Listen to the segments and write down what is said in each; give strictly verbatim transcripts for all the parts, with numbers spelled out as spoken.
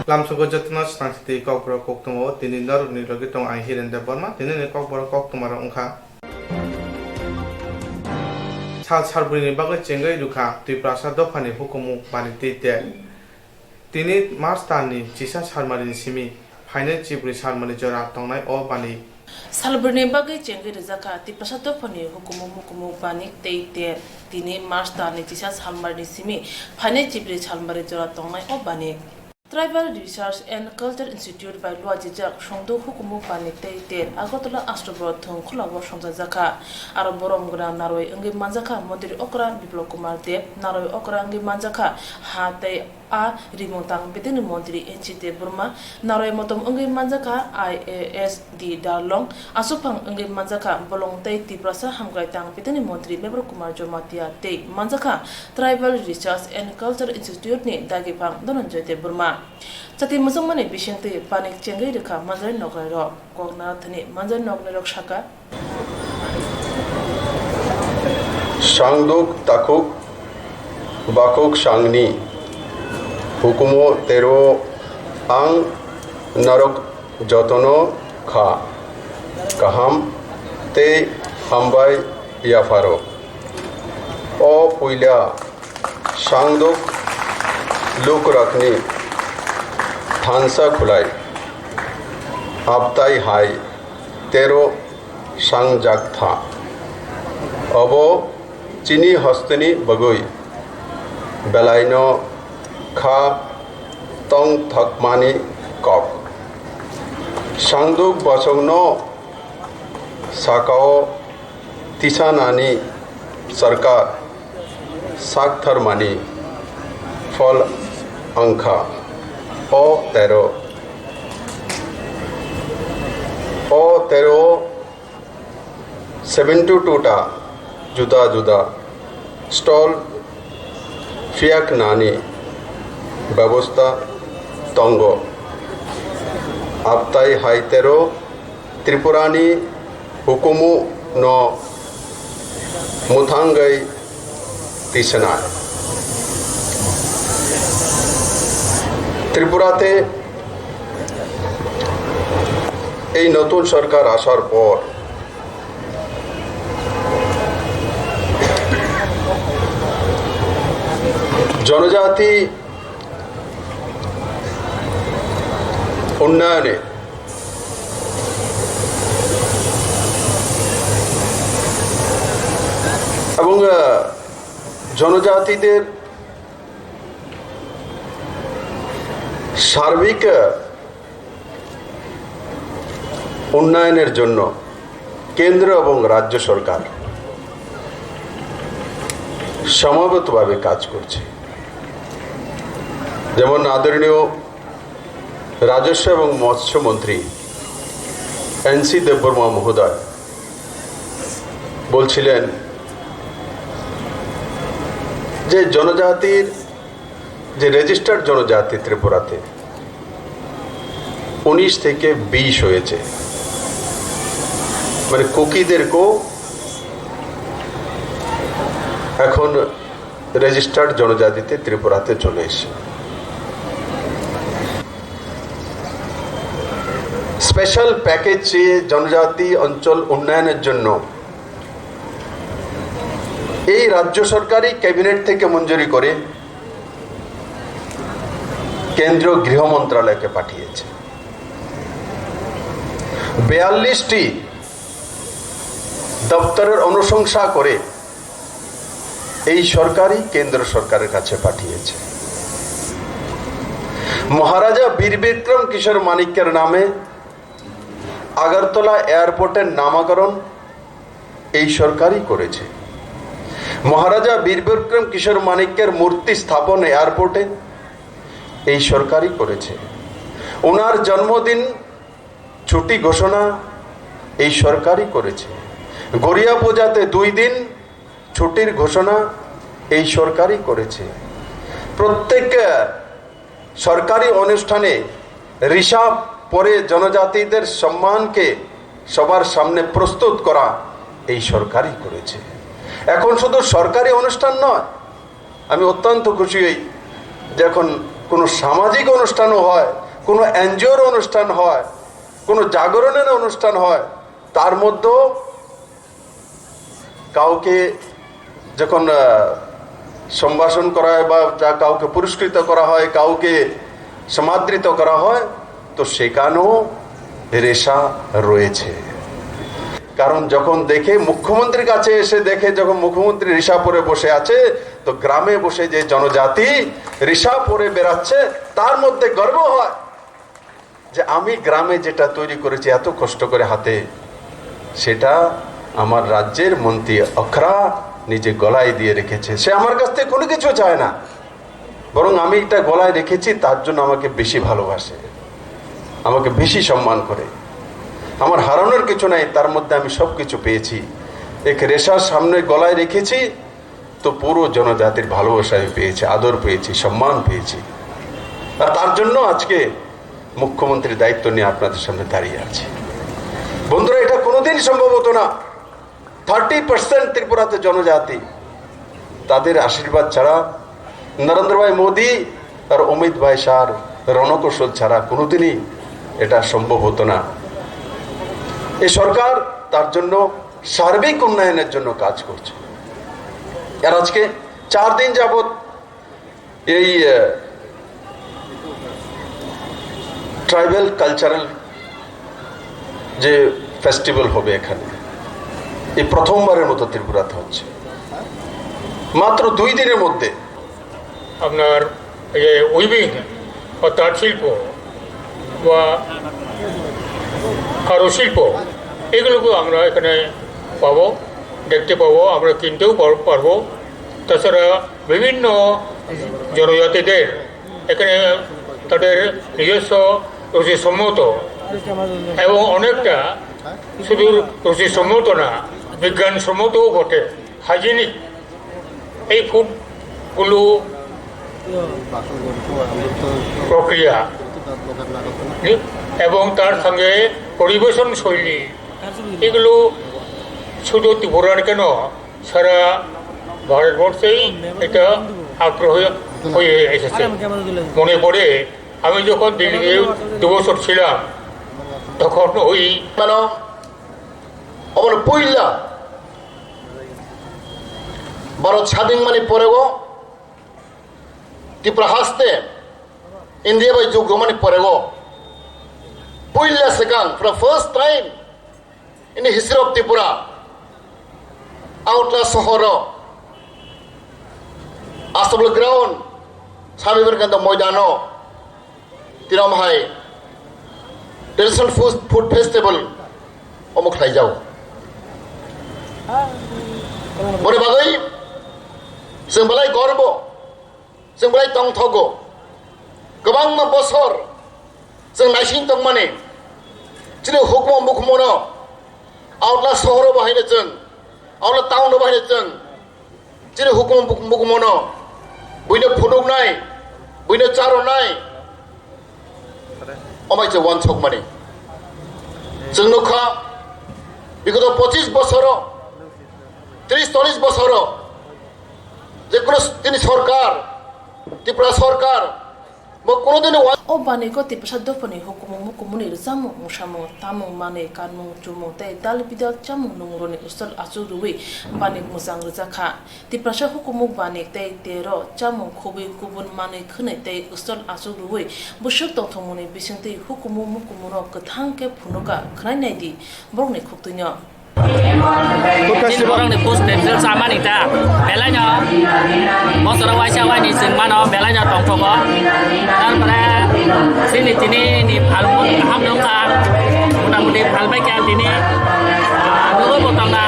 Lamsogo jotono swkang siti kokborok koktwma o tini norokni logi tong ang Hiren Debbarma. Tinini kokborok koktwma rok wngkha: Sal salbrini bagwi chengwi rwkha Twiprasa dophani hukumu bani tei ter. Tini March talni chisa salmarini simi phainai Chibri salmani jora tongnai o bani. Salbrini bagwi chengwi rwjakha Twiprasa dophani hukumu mukumu bani tei ter. Tini March talni chisa salmarini simi phainai Chibri salmani jora tongnai o bani. Tribal Research and Culture Institute bai luajijak songduk hukumu bani tei ter Agartala Ashtabro thwng khulao songchajakha. Aro borom gwnang narwi wngwi manjakha Montri Okra Biplab Kumar Deb, narwi okra wngwi manjakha ha tei a rimung tang bithangni montri N C Debbarma, narwi motom wngwi manjakha I A S D Darlong, aswkphang wngwi manjakha bolong tei Tiprasa hamkrai tang bithangni montri Mebar Kumar Jamatia tei manjakha Tribal Research and Culture Institute ni dagiphang Dhananjoy Debbarma. Chati muchungmani bisingtwi panik chengwi rwkha manjari noknai rok. Kok narathani manjari noknai rok saka. Sangduk takhuk bakuk sangni hukumu tero ang narok jotono kha kaham tei hambai yapharo. O puila sangduk lukrakni thansa khulai abtai hai tero sangjak tha. Obo chini hosteni bagwi belaino kha tong thokmani kok. Sangduk bosongno sakao tisanani sarkar saktharmani phol wngkha o tero. O tero seventy two ta juda juda stall phiyaknani bebosta tongo. Abtai hai tero Tripurani hukumu no mwthangwi tisanai. Tripurate ei notun sorkar asar por jonojati unnayone এবং আহ, জনজাতিদের সার্বিক আহ, উন্নয়নের জন্য কেন্দ্র এবং রাজ্য সরকার সমবেতভাবে কাজ করছে। যেমন আদরণীয় রাজস্ব এবং মৎস্য মন্ত্রী এন সি দেববর্মা মহোদয় বলছিলেন যে জনজাতির যে রেজিস্টার্ড জনজাতি ত্রিপুরাতে উনিশ থেকে বিশ হয়েছে, মানে কুকিদেরকেও এখন রেজিস্টার্ড জনজাতিতে ত্রিপুরাতে চলে এসে স্পেশাল প্যাকেজ চেয়ে জনজাতি অঞ্চল উন্নয়নের জন্য এই রাজ্য সরকারই ক্যাবিনেট থেকে মঞ্জুরি করে কেন্দ্রীয় গৃহ মন্ত্রণালয়কে পাঠিয়েছে। বিয়াল্লিশটি দপ্তরের অনুশংসা করে এই সরকারই কেন্দ্র সরকারের কাছে পাঠিয়েছে। মহারাজা বীর বিক্রম কিশোর মাণিক্যের নামে আগরতলা এয়ারপোর্টের নামকরণ এই সরকারই করেছে। মহারাজা বীর বিক্রম কিশোর মাণিক্যের মূর্তি স্থাপন এয়ারপোর্টে এই সরকারই করেছে। ওনার জন্মদিন ছুটি ঘোষণা এই সরকারই করেছে। গড়িয়া পূজাতে দুই দিন ছুটির ঘোষণা এই সরকারই করেছে। প্রত্যেক সরকারি অনুষ্ঠানে ঋষভ পরে জনজাতিদের সম্মানকে সবার সামনে প্রস্তুত করা এই সরকারই করেছে। এখন শুধু সরকারি অনুষ্ঠান নয়, আমি অত্যন্ত খুশি হই যে এখন কোনো সামাজিক অনুষ্ঠানও হয়, কোনো এনজিওর অনুষ্ঠান হয়, কোনো জাগরণের অনুষ্ঠান হয়, তার মধ্যেও কাউকে যখন, আহ, সম্ভাষণ করা হয় বা যা কাউকে পুরস্কৃত করা হয়, কাউকে সমাদৃত করা হয়, তো সেখানেও রেশা রয়েছে। কারণ যখন দেখে, মুখ্যমন্ত্রীর কাছে এসে দেখে, যখন মুখ্যমন্ত্রী রেশা পরে বসে আছে, তো গ্রামে বসে যে জনজাতি রেশা পরে বেড়াচ্ছে, তার মধ্যে গর্ব হয় যে আমি গ্রামে যেটা তৈরি করেছি এত কষ্ট করে হাতে, সেটা আমার রাজ্যের মন্ত্রী অখরা নিজে গলায় দিয়ে রেখেছে। সে আমার কাছ থেকে কোনো কিছু চায় না, বরং আমি এটা গলায় রেখেছি, তার জন্য আমাকে বেশি ভালোবাসে, আমাকে বেশি সম্মান করে। আমার হারানোর কিছু নাই, তার মধ্যে আমি সব কিছু পেয়েছি। এক রেশার সামনে গলায় রেখেছি, তো পুরো জনজাতির ভালোবাসা আমি পেয়েছি, আদর পেয়েছি, সম্মান পেয়েছি। আর তার জন্য আজকে মুখ্যমন্ত্রীর দায়িত্ব নিয়ে আপনাদের সামনে দাঁড়িয়ে আছি। বন্ধুরা, এটা কোনোদিন সম্ভব হতো না। থার্টি পার্সেন্ট ত্রিপুরাতে জনজাতি, তাদের আশীর্বাদ ছাড়া, নরেন্দ্র ভাই মোদী আর অমিত ভাই শাহর রণকৌশল ছাড়া কোনোদিনই এটা সম্ভব হতো না। এই সরকার তার জন্য সার্বিক উন্নয়নের জন্য কাজ করছে। আর আজকে চার দিন যাবত এই, আহ, ট্রাইবাল কালচারাল যে ফেস্টিভ্যাল হবে এখানে, এই প্রথমবারের মতো ত্রিপুরাতে হচ্ছে। মাত্র দুই দিনের মধ্যে আপনার এই যে উইভিং বা তাঁত শিল্প বা কারু শিল্প, এগুলোকেও আমরা এখানে পাবো, দেখতে পাবো, আমরা কিনতেও পার-, পারবো। তাছাড়া বিভিন্ন জনজাতিদের এখানে তাদের নিজস্ব রুচিসম্মত এবং অনেকটা শুধু রুচিসম্মত না, বিজ্ঞানসম্মতও বটে, হাইজিনিক এই ফুডগুলো প্রক্রিয়া এবং তার সঙ্গে পরিবেশন শৈলী, এগুলো শুধু ত্রিপুরার কেন, সারা ভারতবর্ষেই এটা আগ্রহ হয়ে এসেছে। মনে পড়ে, আমি যখন দিল্লিতে দু বছর ছিলাম, তখন ওই মানে আমার পয়লা ভারত স্বাধীন মানে পরেও ত্রিপুরা হাস্তে India bai jug romani porego puila swkang, for the first time in the history of Tripura, Agartala sohoro Astabul ground, Swami Vivekananda moidano tinom hai traditional food, food festival omo khlaijago. Boni bagwi chwng belai gorbo. Chwng belai tongthogo. Kwbangma bosor chwng naising tongmani. Chini hukumu mukhumuno Agartala sohoro bo haino chwng, Agartala town bo haino chwng. Chini hukumu muk-, mukhumuno buino phunuknai, buino charonai. Omai chwng wansukmani. Chwng nukha, bigota pochis bosoro, tris tolis bosoro, je kono tini sorkar, Tripura sorkar, bo kono dino wa- O baniko Tiprasa dophani hukumu mukumuni rwchapmung, mungsamung, tamung, manwi, kanmung, chumung tei dal bidal chamung nungrokni stall achuk rwui banik mwchang rwjakha. Tiprasa hukumu banik tei tero chamung khubui kubun manwi khwnwi tei stall achuk rwui bwswk tongthokmungni bisingtwi hukumu mukumuno kwthang khe phunukha, khwnai naidi borokni khuktwino. Food festival. Borokni food festival chamani ta. Belaino bosoro waisa waini chwng mano, belaino tongthogo. Tarpore chini tini ni phalmung kaham nungkha. Mota moti phalbai kha tini. Ah, nugo bo tongna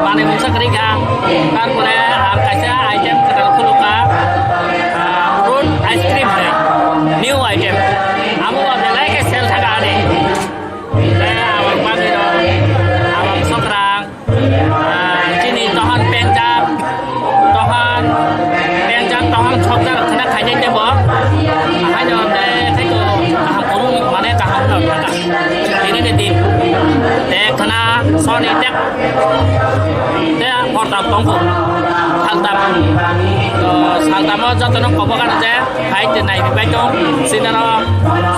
manwi mungsa kwrwi kha. Tarpore ang kaisa item kwtal khulukha. Ah, fruit ice cream hai. New item. Amo belai khe sell thaka ani. Tei abang bagwi rok, abang sokrang, ah, chini tohon pengjak, tohon pengjak, tohon sokjak khna khaijak tebo. Haino tei khaito kaham kwrwng mane kaham no thaka. Tini ni din. Tei khna sok Ani tek te hortam tongkho. Saltam, o, saltamo jotono kobogan je hai te nai bai tong. Sinaro,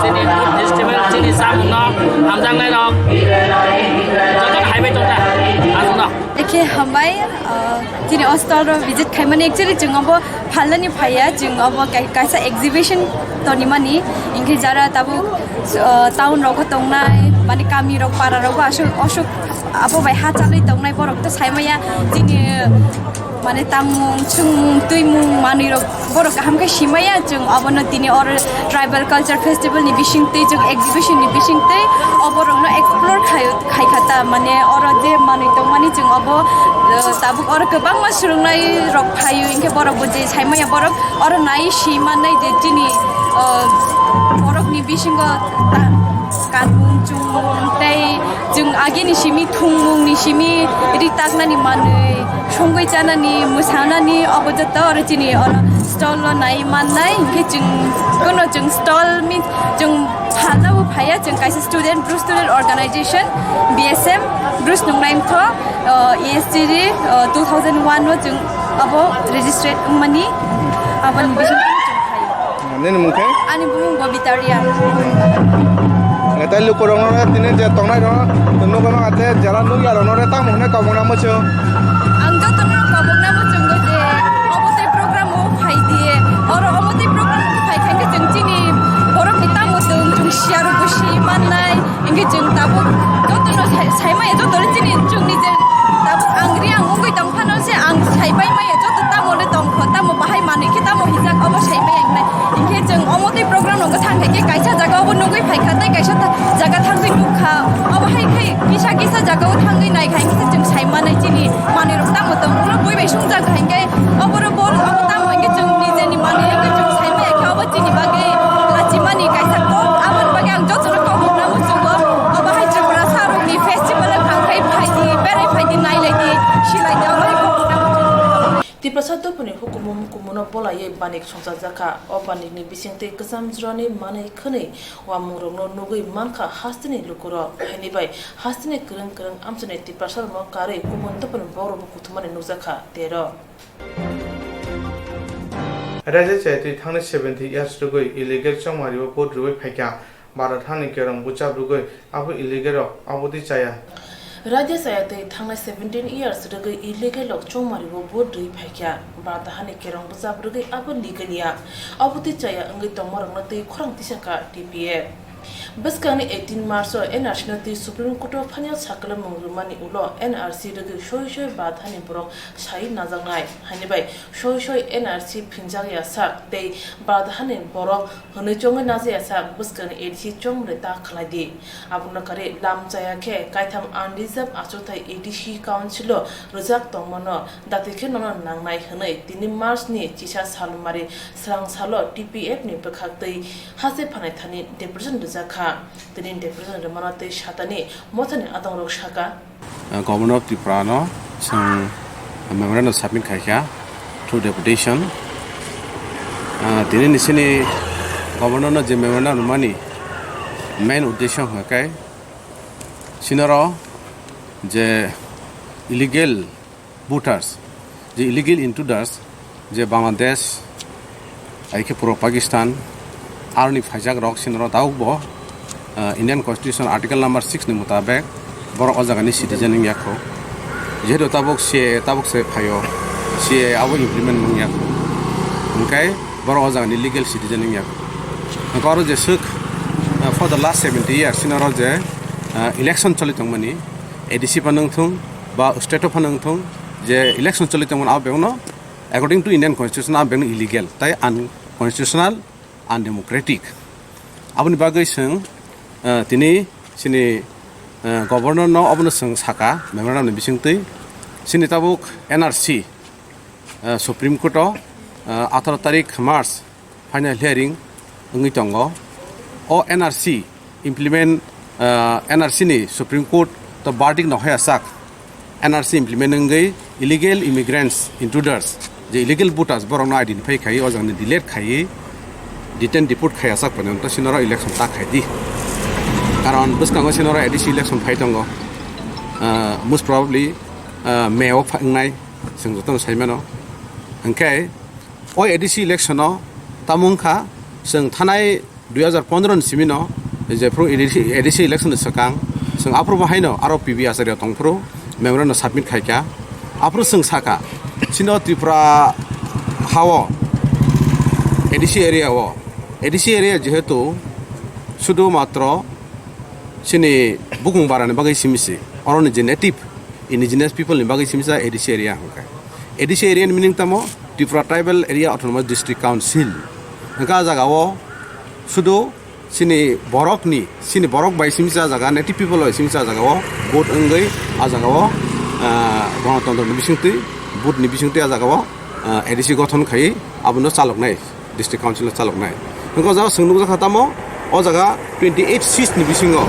sini food festival, sini samungno hamjaknai rok jotono hai bai tong ta. Asno. Ekhe hambai, o, chini hostel ro visit khaimani actually chwng obo phalnani phaiya, chwng obo kai-, kaisa exhibition tonimani, hinkhe jara tabuk, o, town rogo tongnai, mani kami rok, para rogo aswk, aswk abo bai ha chalwi tongnai borok to saimaya, chini, mane, tangmung, chwngmung, twimung, manwi rok borok kaham khe simaya, chwng obono tini oro tribal culture festival ni bisingtwi, chwng exhibition ni bisingtwi oborokno explore khai, khai kha ta, mane, oro je manwi tongmani chwng obo, eh, tabuk oro kwbangma swrwngnai rok phaio, hinkhe borok bo je saimaya borok oro nai si mannai je chini, eh, borokni bisingo ta-, kanmung chumung tei chwng agini simi thwngmungni simi ri taknani manwi songwi chanani mwsanani obo joto oro chini oro stall o nai mannai hinkhe chwng kono chwng stall mi chwng phalna bo phaiya chwng kaisa student Bru student organization B S M Bru nungnai wngkho, uh, E S T D, uh, two thousand one o chwng abo registered wngmani aboni bisingtwi chwng phaio. Nini mung khe? Ani bumung Bobita Reang. Ngai tai lukurokno tini je tongnai rok, nukgo ma ate jela nukya rokno re tamo hwnwi kobokna muchung. Ang jotono kobokna muchungo je omo tei program o phai di. Oro omo tei program o phai khaikhe chwng chini borokni tamo chwng chwng siya rwgwi si mannai. Hinkhe chwng tabuk jotono sai, sai maya joto chini chwngni je tabuk ang Reang wngwi tong phano se ang sai pai maya joto tamo le tong kho, tamo bahai manwi khe tamo hijak obo sai maya hinai. Hinkhe chwng omo tei program rok thang khe kaisa jaga obo nugwi phai kha tei kaisa tha-, jaga thangwi nuk kha. Obo hai khe kisa kisa jaga o thangwi nai kha hinkhe chwng sai manai chini manwi rok tamo tong ulo bui bai sungjak kha hinkhe obo ro bol obo tamo hinkhe chwng nijeni manwi hinkhe chwng sai maya khe obo chini bagwi lachimani kaisa kok aboni bagwi ang jotono kok rwna muchungo obo hai Tripura sarokni festival o thang khai phai di berai phai di nai lai di silai di obo hai kok rwna muchungo. Tiprasa dophani hukumu hukumuno bolaiwi banik songchajak kha. O banikni bisingtwi kwcham jorani manwi khwnwi uamungrokno nugwi mankha hasteni lukurok. Haini bai hasteni kwrwng kwrwng amchaini Tiprasarokno karwi kubun dophani bohrokbo kuthumani nukjakha tero. Raja Chayatwi thangnai seventy years rwgwi illegal chongmario vote rwui phaikha. Bharat hani kerong buchap rwgwi abo illegal rok abo twi chaya. Raja Chayatwi thangnai seventeen years rwgwi illegal rok chongmario vote rwui phaikha. Bharat hani kerong buchap rwgwi abo legal ya. Abo twi chaya wngwi tongmarokno twi khorang tisakha T P F. Bwskangni eighteen March o N R C no twi Supreme Court o final saklamung rwmani ulo N R C rwgwi soi soi Bharat hani borok sai najaknai. Haini bai soi soi N R C phinjak ya sak tei Bharat hani borok hwnwi chongwi najakya sak bwskangni A D C chongmani ta khlai di. Abono karwi lam chaya khe kaitham unreserved achukthai A D C council o rwjak tongmano dati khe nono nangnai hwnwi tini March ni chisa salmari swrang salo T P F ni bwkhaktwi haste phanai thani deputation rwjak kha. Tini deputation rwmano tei satani mothani adongrok saka. Uh, Governor of Tripura no chwng memorandum submit khaikha through deputation. Uh, tini nisini Governor no je memorandum rwmani main uddesho hwnkhe sinoro je illegal voters, je illegal intruders, je Bangladesh, hai khe puro Pakistan, aroni phaijak rok sinoro tabuk bo, ah, Indian Constitution Article number six ni mutabek borok o jaga ni citizen wngya kho. Jehetu tabuk C A A tabuk se phaio, C A A abo implement wngya kho. Hwnkhe borok o jaga ni legal citizen wngya kho. Hwnkhe oro jeswk, ah, for the last seventy years sinoro je, ah, election choli tongmani, A D C phano wngthung ba state o phano wngthung, je election choli tongmani abo bebakno according to Indian Constitution abo bebakno illegal tei unconstitutional, undemocratic. Aboni bagwi chwng, eh, tini chini, eh, Governor no obono chwng saka memorandum ni bisingtwi chini tabuk N R C, eh, Supreme Court o, eh, atharo tarik March final hearing wngwi tongo. O N R C implement, ah, N R C ni Supreme Court to verdict no hoya sak N R C implement wngwi illegal immigrants, intruders, je illegal voters borokno identify khai o jagani delete khai detain deport khai asak porjonto sinoro election ta khai di. Karon bwskango sinoro A D C election phai tongo. ah, most probably, ah, May o pha-, wngnai, chwng jotono sai mano. Hwnkhe o A D C election o tamo wngkha, chwng thanai dui hazar pondro ni simi no, jephru A D C, A D C election ni swkang, chwng aphuru bo haino aro P B Acharya tongphuru memorandum submit khaikha. Aphuru chwng sakha, chini o Tripura ha o, A D C area o, A D C area jehetu sudu matro chini bukung bara ni bagwi simi se, oro ni je native indigenous people ni bagwi simi sa A D C area hwnkha. A D C area ni meaning tamo Tripura Tribal Area Autonomous District Council. Hwnkha ah jaga o sudu chini borok ni, chini borok bai simi sa jaga, native people bai simi sa jaga o vote wngwi ah jaga o, ah, Ganatantro ni bisingtwi, vote ni bisingtwi ah jaga o, ah, A D C gothon khai abono chaloknai. District Council no chaloknai. Hwnkhe o jaga chwng nukjakha tamo, o jaga twenty eight seats ni bisingo,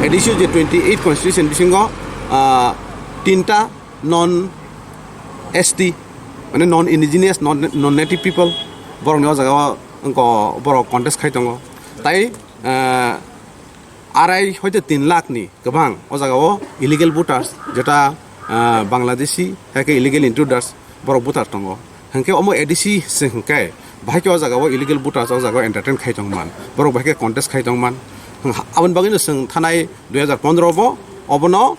A D C je twenty eight constituency ni bisingo, ah, tinta non S T, mane non indigenous, non, non native people, borokni o jaga o wngkha borok contest khai tongo. Tai, ah, arai hoite tin lakh ni kwbang o jaga o illegal voters, jeta, ah, Bangladeshi, hai khe illegal intruders, borok voter tongo. Hwnkhe omo A D C se hwnkhe, bahai khe o jaga o illegal voters o jaga o entertain khai tongman, borok bahai khe contest khai tongman. Hwng-, aboni bagwino chwng thanai dui hazar pondro bo obono,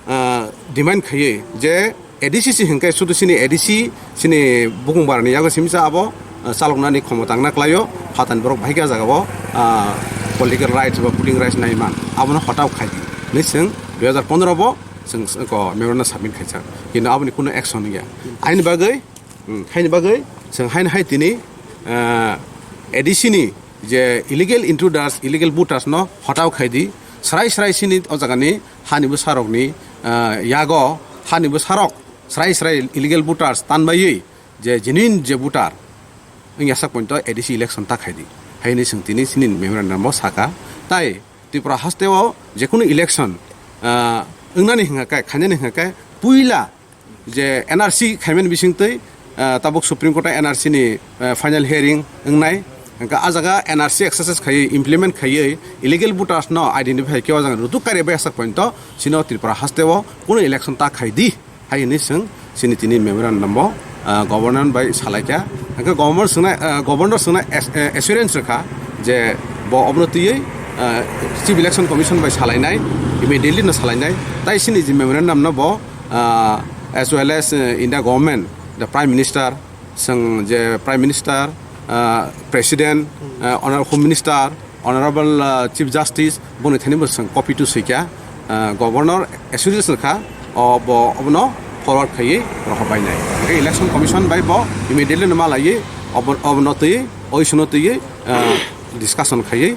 ah, demand khaiwi je A D C se hwnkhe sudu chini A D C chini bukung barani yago simi sa abo, ah, chaloknani khomota wngna klaio, phatani borok bahai khe o jaga o, ah, political rights ba voting rights naiman, abono hotao khai di hinwi chwng dui hazar pondro bo chwng ko memorandum submit khaijak, kintu aboni kuno action wngya. Aini bagwi, hmm, haini bagwi chwng haini hai tini, ah, A D C ni je illegal intruders, illegal voters no hotao khai di, srai srai sini o jaga ni hani bwsarok ni, ah, yago hani bwsarok srai srai illegal voters tanbaiwi je genuine je voter wngya sak pointo A D C election ta khai di, haini chwng tini chini memorandum o saka. Tai Tripura haste o jekunu election, ah, wngnani hwnkha khe, khainani hwnkha khe, puila je N R C khaimani bisingtwi, ah, tabuk Supreme Court o N R C ni, ah, final hearing wngnai. Hwnkha ah jaga N R C exercise khaiwi, implement khaiwi, illegal voters no identify khe o jaga rutuk karwi bai sak pointo chino Tripura haste o kunu election ta khai di. Hai hwnwi chwng chini tini memorandum bo, ah, governor bai salaikha. Hwnkhe governor swngnai, ah, governor swngnai as-, eh, assurance rwkha je bo obono twiwi, ah, Chief Election Commission bai salainai, immediately no salainai. Tai chini je memorandum no bo, ah, as well as, eh, India government, the Prime Minister, chwng je Prime Minister, ah, President, ah, Honorable Home Minister, Honorable, ah, Chief Justice, boni thani bo chwng copy to swikha, ah, Governor assurance rwkha, o bo obono forward khaiwi rohor bainai. Hwnkhe Election Commission bai bo immediately no malaiwi obo-, obono twiwi, o issue no twiwi, ah, discussion khaiwi,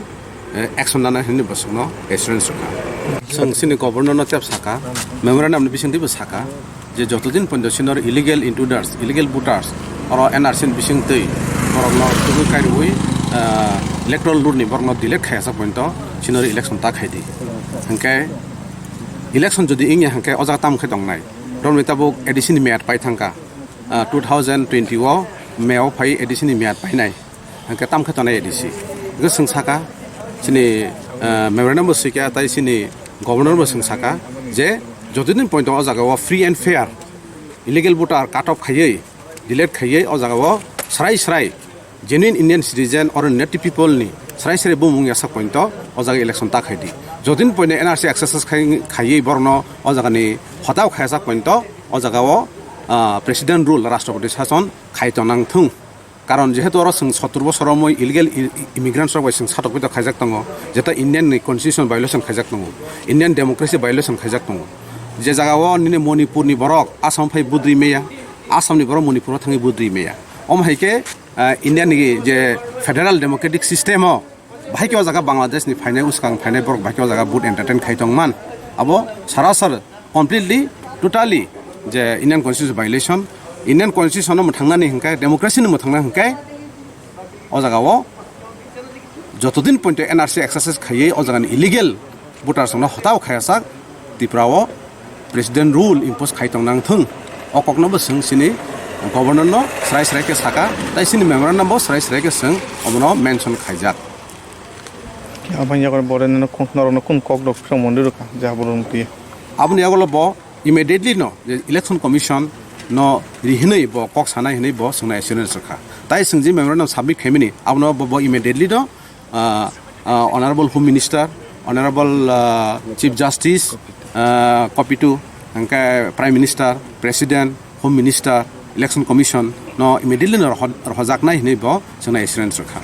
eh, action nanai hwnwi bo chwngno assurance rwkha. Chwng chini Governor no tep saka, memorandum ni bisingtwi bo saka, je joto din poito sinor illegal intruders, illegal voters, oro N R C ni bising twi borokno tubui kairuui, ah, electoral roll ni borokno delete khaiya sak poito sinor election ta khai di. Hwnkhe election jodi wngya hwnkhe o jaga tamo khe tongnai. Romni tabuk A D C ni meyad pai thangkha, ah, two thousand twenty o May o phai A D C ni meyad painai. Hwnkhe tamo khe tongnai A D C. Hwnkhe chwng saka, chini, ah, memorandum bo swikha, tai chini governor bo chwng saka je jotodin poito o jaga o free and fair illegal voter cut off khaiwi, delete khaiwi o jaga o srai srai genuine Indian citizen or native people ni srai srai bumung yasak poito o jaga election ta khai di. Jotodin poito N R C exercise khai, khaiwi borokno o jaga ni hotao khaiyasak poito o jaga o, ah, president rule, Rashtrapati Shason khai tonang thung. Karon jehetu oro chwng sottor bosor romwi illegal i-, i-, immigrants rok bai chwng satok pitok khaijak tongo, jeta Indian ni constitution violation khaijak tongo, Indian democracy violation khaijak tongo. Je jaga o nini Manipur ni borok Assam phai budri meya, Assam ni borok Manipur o thangwi budri meya. Omo hai khe, ah, India ni je federal democratic system o, bahai khe o jaga Bangladesh ni phainai, uskang phainai borok bahai khe o jaga vote entertain khai tongman. Abo sarasar completely, totally je Indian Constitution violation, Indian Constitution no mwthangnani hwnkhe, democracy no mwthangna hwnkhe, o jaga o jotodin poito N R C exercise khaiwi o jaga ni illegal voters no hotao khaiyasak Tripura o president rule impose khai tong nang thung. O kokno bo chwng chini governor no srai srai khe saka, tai chini memorandum bo srai srai khe chwng omono mention khaijak. Abang yago bore nino khun, norokno khun kok rok phirok mondi rwkha, je aborok twi. Aboni yagulo bo immediately no je Election Commission no ri hinwi bo kok sanai hinwi bo swngna assurance rwkha. Tai swng je memorandum submit khaimani abono bo, bo immediately no, ah, ah, Honorable Home Minister, Honorable, ah, Chief Justice, ah, Kopitu, hwnkhe Prime Minister, President, Home Minister, Election Commission no immediately no rohor-, rohojaknai hinwi bo swngna assurance rwkha.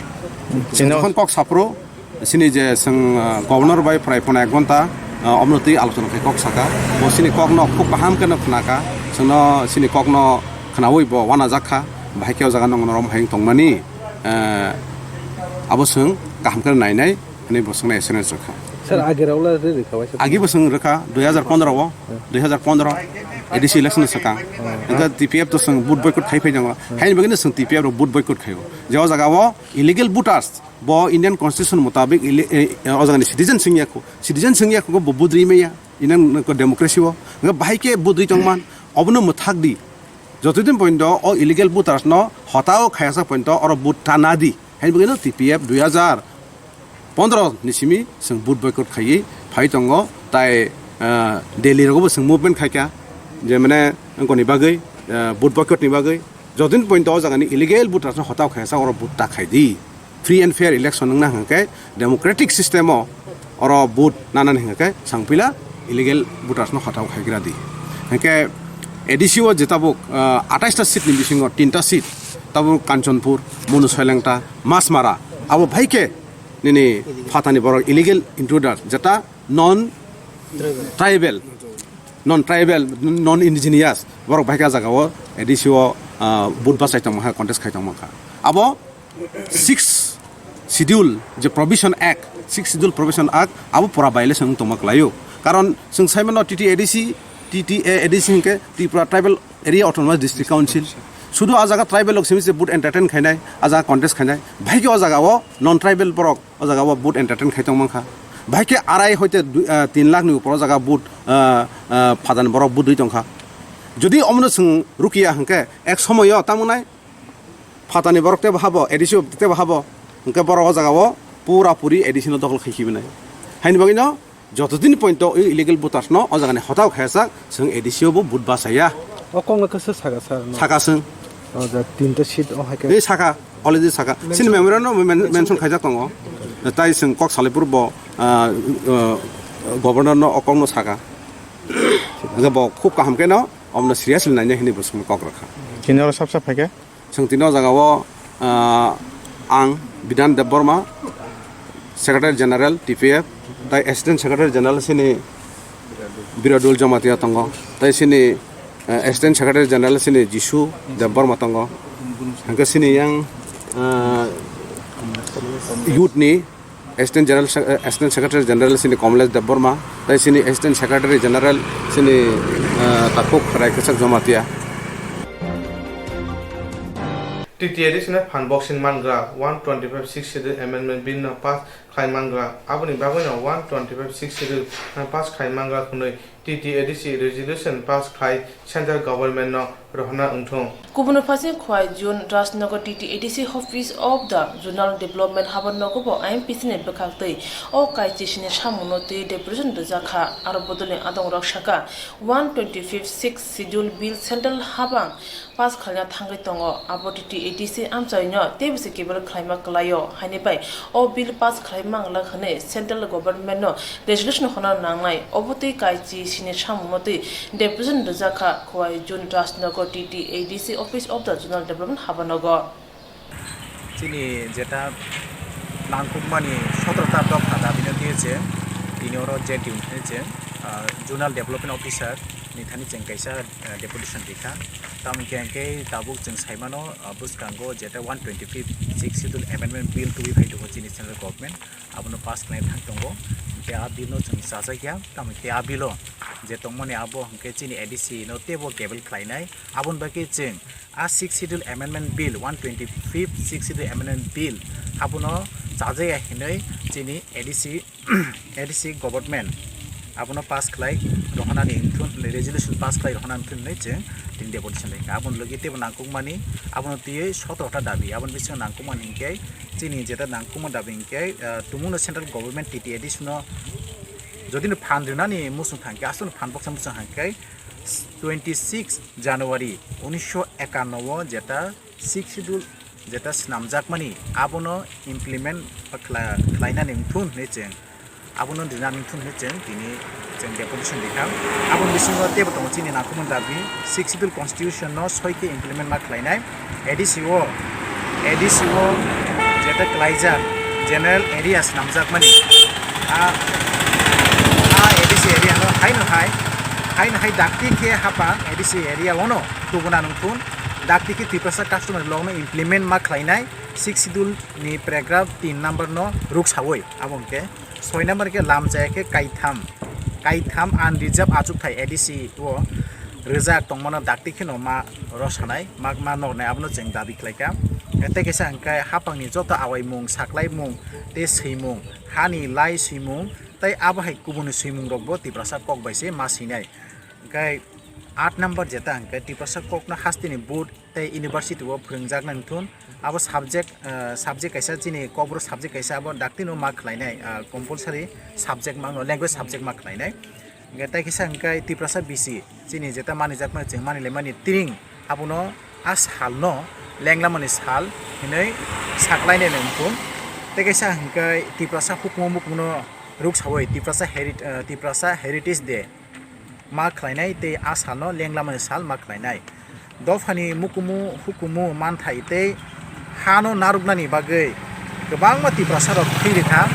Chwng Chino- jokhon kok saphuru, chini je chwng, ah, Governor bai prai pono ek ghonta, ah, omno twi alochona khai kok saka. Bo chini kokno khub kaham khe no khnaka. Chwngno chini kokno khnaui bo uanajak kha. Bahai khe o jaga no norok hai tongmani, ah, abo chwng kaham khe nainai hinwi bo swngna assurance rwkha. Sir, agi rok le ri rikha bai sir. Agi bo chwng rwkha dui hazar pondro o, dui hazar pondro A D C election swkang. Hwnkhe T P F to chwng vote boycott khai phai nango. Haini bagwi no chwng T P F rok vote boycott khaio. Je o jaga o illegal voters, bo Indian Constitution mutabik ili-, e, e, o jagani citizen swngya kho. Citizen swngya kho bo budri maya. Indian ko democracy o. Nga bahai khe budri tongman. Obono mwthak di. Jotodin pointo o illegal voters no hotao khayasa pointo oro vote ta na di. Haini bagwi no T P F dui hazar pondro ni simi chwng vote boycott khaiwi phai tongo. Tai, ah, Delhi rogo bo chwng movement khaikha. Je mane wngkoni bagwi, ah, vote boycott ni bagwi. Jotodin pointo o jagani illegal voters no hotao khayasa oro vote ta khai di. Free and fair election wngna hwnkhe democratic system o oro vote nanani hwnkhe sangpila illegal voters no hotao khaigra di. Hwnkhe A D C o je tabuk, ah, atais ta seat ni bisingo tinta seat tabuk Kanchanpur, Manu Soilengta, Masmara abo bhai khe nini phatani borok illegal intruder jeta non tribal, non tribal, non indigenous borok bhai khe ah jaga o A D C o, ah, vote bachai tongma kha, contest khai tongma kha. Abo Sixth Schedule je Provision Act, Sixth Schedule Provision Act abo pura violation wng tongma kwlaio. Karon chwng sai mano T T A D C, T T A A D C hwnkhe Tripura Tribal Area Autonomous District Council. Sudu ah jaga tribal rok simi se vote entertain khainai, ah jaga contest khainai. Bhai khe o jaga o non tribal borok o jaga o vote entertain khai tong mankha. Bhai khe arai hoite dui, ah, tin lakh ni upor o jaga vote, ah, ah, phadan borok vote rwi tongkha. Jodi omono chwng rukiya hwnkhe ek somoyo tamo nai phatani borok tebo habo, A D C o tebo habo, hwnkhe borok o jaga o pura puri A D C no dokhol khai khibi nai. Haini bagwi no joto din point o illegal voters no o jaga ni hotao khayajak, chwng A D C o bo vote bachaya. O kok no khe sir saka sir no? Saka chwng. O ja tinta seat o hai khe. Ei saka, already saka. Chini memorandum no men-, mention khaijak tongo. Tai chwng kok salai phuru bo, ah, ah, governor no o kok no saka. Hwnkhe bo khub kaham khe no omono seriously nainai hinwi bo chwngno kok rwkha. Chini oro sap sap hai khe? Chwng tini o jaga o, ah, ang Bidhan Debbarma, Secretary General T P F, tai Assistant Secretary General sini Biradul Jamatia tongo, tai sini, eh, Assistant Secretary General sini Jisu Debbarma tongo, hwnkhe sini yang, ah, youth ni Assistant General Se-, Assistant Secretary General sini Kamlesh Debbarma, tai sini Assistant Secretary General sini, eh, Takhuk Raikhasak Jamatia. T T A D C no phan boxing mangra one twenty-five Sixth Schedule Amendment Bill no pass khlai mangra, aboni bagwi no one twenty-five Sixth Schedule no pass khlai mangra hwnwi T T A D C resolution pass khlai central government no rohorna wngthung. Kubun phaising Khowai June Rajnagar T T A D C office of the zonal development habar nogo bo I M P C ni bwkhak twi o kaichi sini samungno twi deputation rwjak kha. Aro bodolni adongrok saka one twenty-fifth Sixth Schedule bill central habang pass khlaina thangwi tongo, abo T T A D C amchaino teibo se kebel khlaima kwlaio, haini bai o bill pass khlai mangla hwnwi central government no resolution hono nangnai, obo twi kaichi sini samungno twi deputation rwjak kha Khowai June Rajnagar T T A D C office of the zonal development habanogo. Chini jeta nangkukmani sotro ta dopha dabino twiwi chwng tini oro J T U ni thani chwng, ah, zonal development officer ni thani chwng kaisa, ah, deputation rikha. Tamo hinkhe, hinkhe tabuk chwng saimano, ah, bwskango jeta one twenty-fifth Sixth Schedule Amendment Bill tubui phai tongo chini central government, abono pass khlai thang tongo. Hinkhe a bill no chwng chajakya, tamo hinkhe a bill o je tongmani abo hinkhe chini A D C no teibo kebel khlainai. Aboni bagwi chwng a Sixth Schedule Amendment Bill, one twenty-fifth Sixth Schedule Amendment Bill, abono chajaya hinwi chini A D C, A D C government abono pass khlai rohonani wngthun, resolution pass khlai rohonani wngthun hinwi chwng tini deputation laikha. Aboni logi teibo nangkukmani, abono twiwi sotro ta dabi, aboni bisingo nangkukmani hinkhe chini jeta nangkukma dabi hinkhe, ah, tumungno central government T T A D C no Jodi no phan rinani muchung thangkhe, aswk no phan boksa muchung thangkhe twenty six January unisho ekanno o jeta Sixth Schedule jeta swnamjakmani abono implement khlai-, khlainani wngthun hinwi chwng, abono rinani wngthun hinwi chwng tini chwng deputation rikha. Aboni bisingo teibo tongo chini nangkukmani dabi, Sixth Schedule Constitution no soi khe implement ma khlainai. A D C o, A D C o jeta klaijak general area swnamjakmani, a, a A D C area no haino hai, haino hai dakti khe hapang A D C area ono tubuna nungthun, dakti khe Tiprasa customary law no implement ma khlainai, Sixth Schedule ni paragraph tin number no ruksawi, abo hwnkhe soi number khe lamchaya khe kaitham, kaitham unreserved achukthai A D C o rwjak tongmano dakti kheno ma rosanai, ma, ma nornai, abono chwng dabi khlaikha. Tei kaisa hwnkhe hapangni joto awaimung, saklaimung tei swimung, hani lai swimung tei abo hai kubuni swimung rokbo Tiprasa kok bai se ma swinai. Hwnkhe aat number jeta hwnkhe Tiprasa kokno hasteni board tei university o phwrwngjaknai wngthun. Abo subject, ah, subject kaisa chini kokborok subject kaisa abo daktino ma khlainai, ah, compulsory subject ma wngno, language subject ma khlainai. Hwnkhe tei kisa hwnkhe Tiprasa bisi chini jeta manijakmani chwng manilaimani tiring abono a salno lenglamani sal hinwi saklainai wngthun. Tei kaisa hwnkhe Tiprasa hukumu mukumu no ruksawi Tiprasa heri-, ah, Tiprasa Heritage Day ma khlainai tei a salno lenglamani sal ma khlainai. Dophani mukumu hukumu manthai tei hano narwknani bagwi kwbangma Tiprasa rok thwi rikha.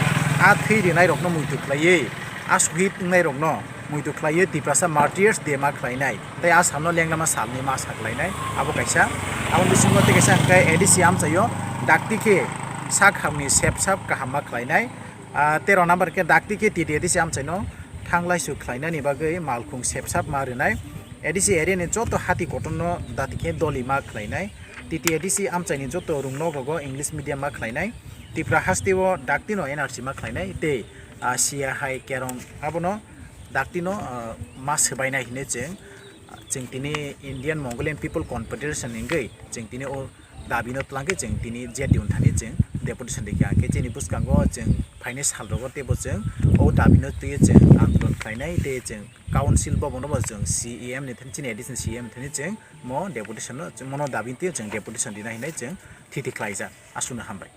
A thwi rinairokno muitu khlaiwi, a suhid wngnairokno muitu khlaiwi Tiprasa Martyrs Day ma khlainai tei a salno lenglama salni ma sa khlainai. Abo kaisa, aboni bisingo tei kaisa hwnkhe A D C amchaio dakti khe sak hamni sepsap kaham ma khlainai. Ah, tero number khe dakti khe T T A D C amchaino thanglaisu khlainani bagwi malkhung sepsap ma rwnai. A D C area ni joto hati kotorno dakti khe doli ma khlainai. T T A D C amchaini joto rung nok rogo English medium ma khlainai. Tripura hasteo daktino N R C ma khlainai tei, ah, siya hai kerong abono daktino, ah, ma swbainai hinwi chwng, chwng tini Indian Mongolian People Confederation hwngwi chwng tini o dabino twlangkhe chwng tini J D U ni thani chwng deputation rikha. Hwnkhe chini bwskango chwng phainai salrogo teibo chwng o dabino twiwi chwng andolon khlainai tei chwng council bhabono bo chwng C E M ni thani, chini additional C E M ni thani chwng mo deputation no, chwng mono dabi twiwi chwng deputation rina hinwi chwng thiti khlaijak. Aswkno hambai.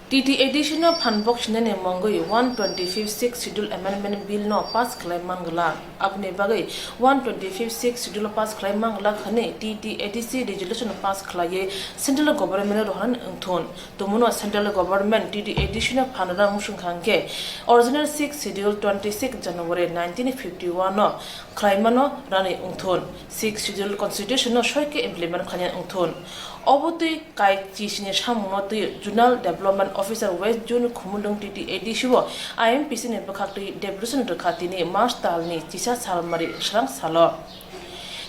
T T A D C no phan boksinani mungwi one twenty-fifth Sixth Schedule Amendment Bill no pass khlai manglak. Aboni bagwi one twenty-fifth Sixth Schedule pass khlai manglak hwnwi T T A D C resolution pass khlaiwi central government no rohornani wngthun. Tumuno central government T T A D C no phan rwna muchung kha hwnkhe original Sixth Schedule twenty-six January nineteen fifty-one no khlaimano rani wngthun. Sixth Schedule constitution no soi khe implement khlaina wngthun. Obo twi kai chisini samungno twi Zonal Development Officer West Zone Khumulwng T T A D C o I M P C ni bwkhaktwi deputation rwkha tini March talni chisa salmari swrang salo.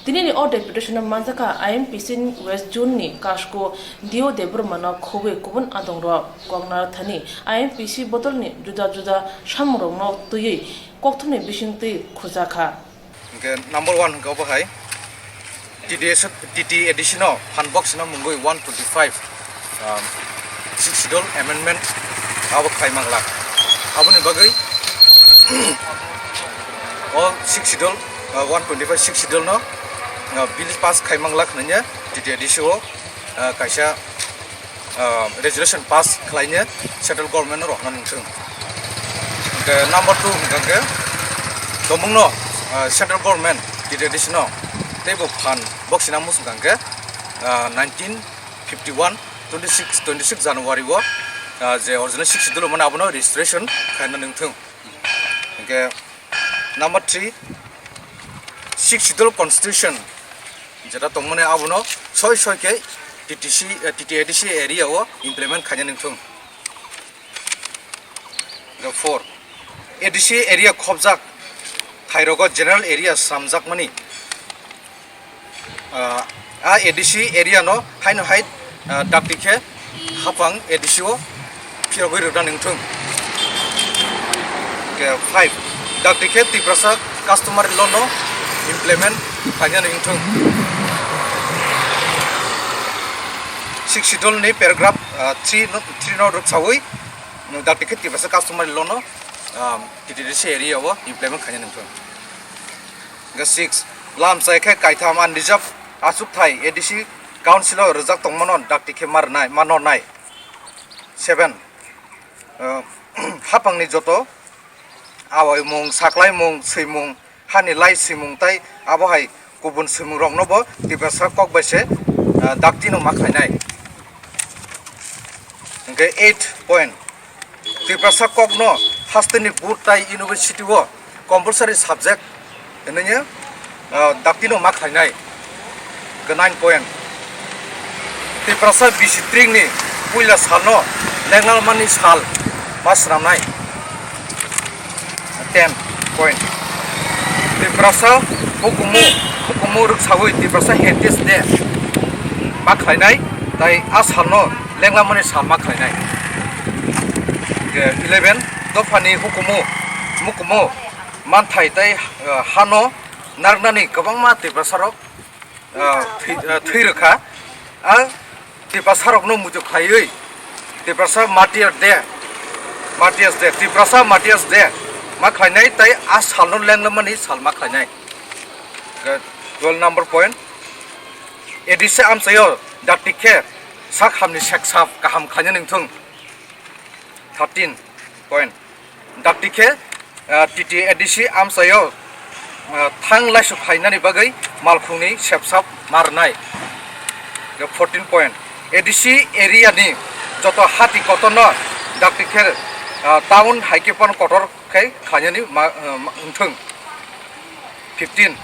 Tinini o deputation no manjakha I M P C West Zone ni Kasko D O Debbarma no khobwi kubun adongrok. Koknar thani I M P C bodolni juda juda samungrokno twiwi kokthumni bisingtwi khujakha. Hingke number one hingke obo hai T T S, T T A D C no phan box no mungwi one twenty-five, um, Sixth Schedule amendment abo khai manglak. Aboni bagwi o Sixth Schedule, uh, one twenty-five Sixth Schedule no, uh, bill pass khai manglak hwnwi T T A D C o, uh, kaisa ah, resolution pass khlaina central government no rohorna nungthung. Hingke number two hingka hingke tomungno, ah, central government T T A D C no teibo phan boksina muchung hingke, ah, nineteen fifty-one twenty-six, twenty-six January o, ah, je original Sixth Schedule mane abono registration khaina nungthung. Hingke number three, Sixth Schedule constitution jeta tongmani abono soi soi khe T T C, eh, T T A D C area o implement khaina nungthung. Number four, A D C area khobjak thairogo general area swnamjakmani, ah, a A D C area no haino hai, ah, dakti khe hapang A D C o phirogwi rwna nungthung. Hingke five, dakti khe Tiprasa customary law no implement khaina nungthung. Sixth Schedule ni paragraph, ah, three no, three no rwksawi, dakti khe Tiprasa customary law no um, T T D C area o implement khaina nangkha. Hwnkhe six, lam chai khe kaitham unreserved achukthai A D C council o rwjak tongmano dakti khe ma rwnai, ma nornai. Seven, uh, hapangni joto awaimung, saklaimung, swimung, hani lai swimung tai abo hai kubun swimung rokno bo Tiprasa kok bai se, ah, dakti no ma khlainai. Hwnkhe eight point, Tiprasa kok no hasteni board tai university o compulsory subject hwnwi, ah, dakti no ma khlainai. Hwnkhe nine point, Tiprasa bisi tringni puila salno lenglamani sal ma swnamnai. Ten point, Tiprasa hukumu, hukumu rwksawi Tiprasa Heritage Day ma khlainai, tai a salno lenglamani sal ma khlainai. Hwnkhe eleven, dophani hukumu, mukumu manthai tai, ah, hano narwknani kwbangma Tiprasarok ah, thwi, ah, thwi rwkha. A Tiprasarokno muitu khlaiwi Tiprasa Martyrs Day, Martyrs Day, Tiprasa Martyrs Day ma khlainai tai a salno lenglamani sal ma khlainai. Hwnkhe twelve number point, A D C amchaio dakti khe sak hamni sep sap kaham khlaina nangthung. Thirteen point, dakti khe, ah, T T A D C amchaio, ah, thang laisuk khainani bagwi malkhungni sepsap ma rwnai. Fourteen point, A D C area ni joto hati kotorno dakti khe, ah, town hai khe phano kotor khe khainani ma, ah, ma wngthung. Fifteen,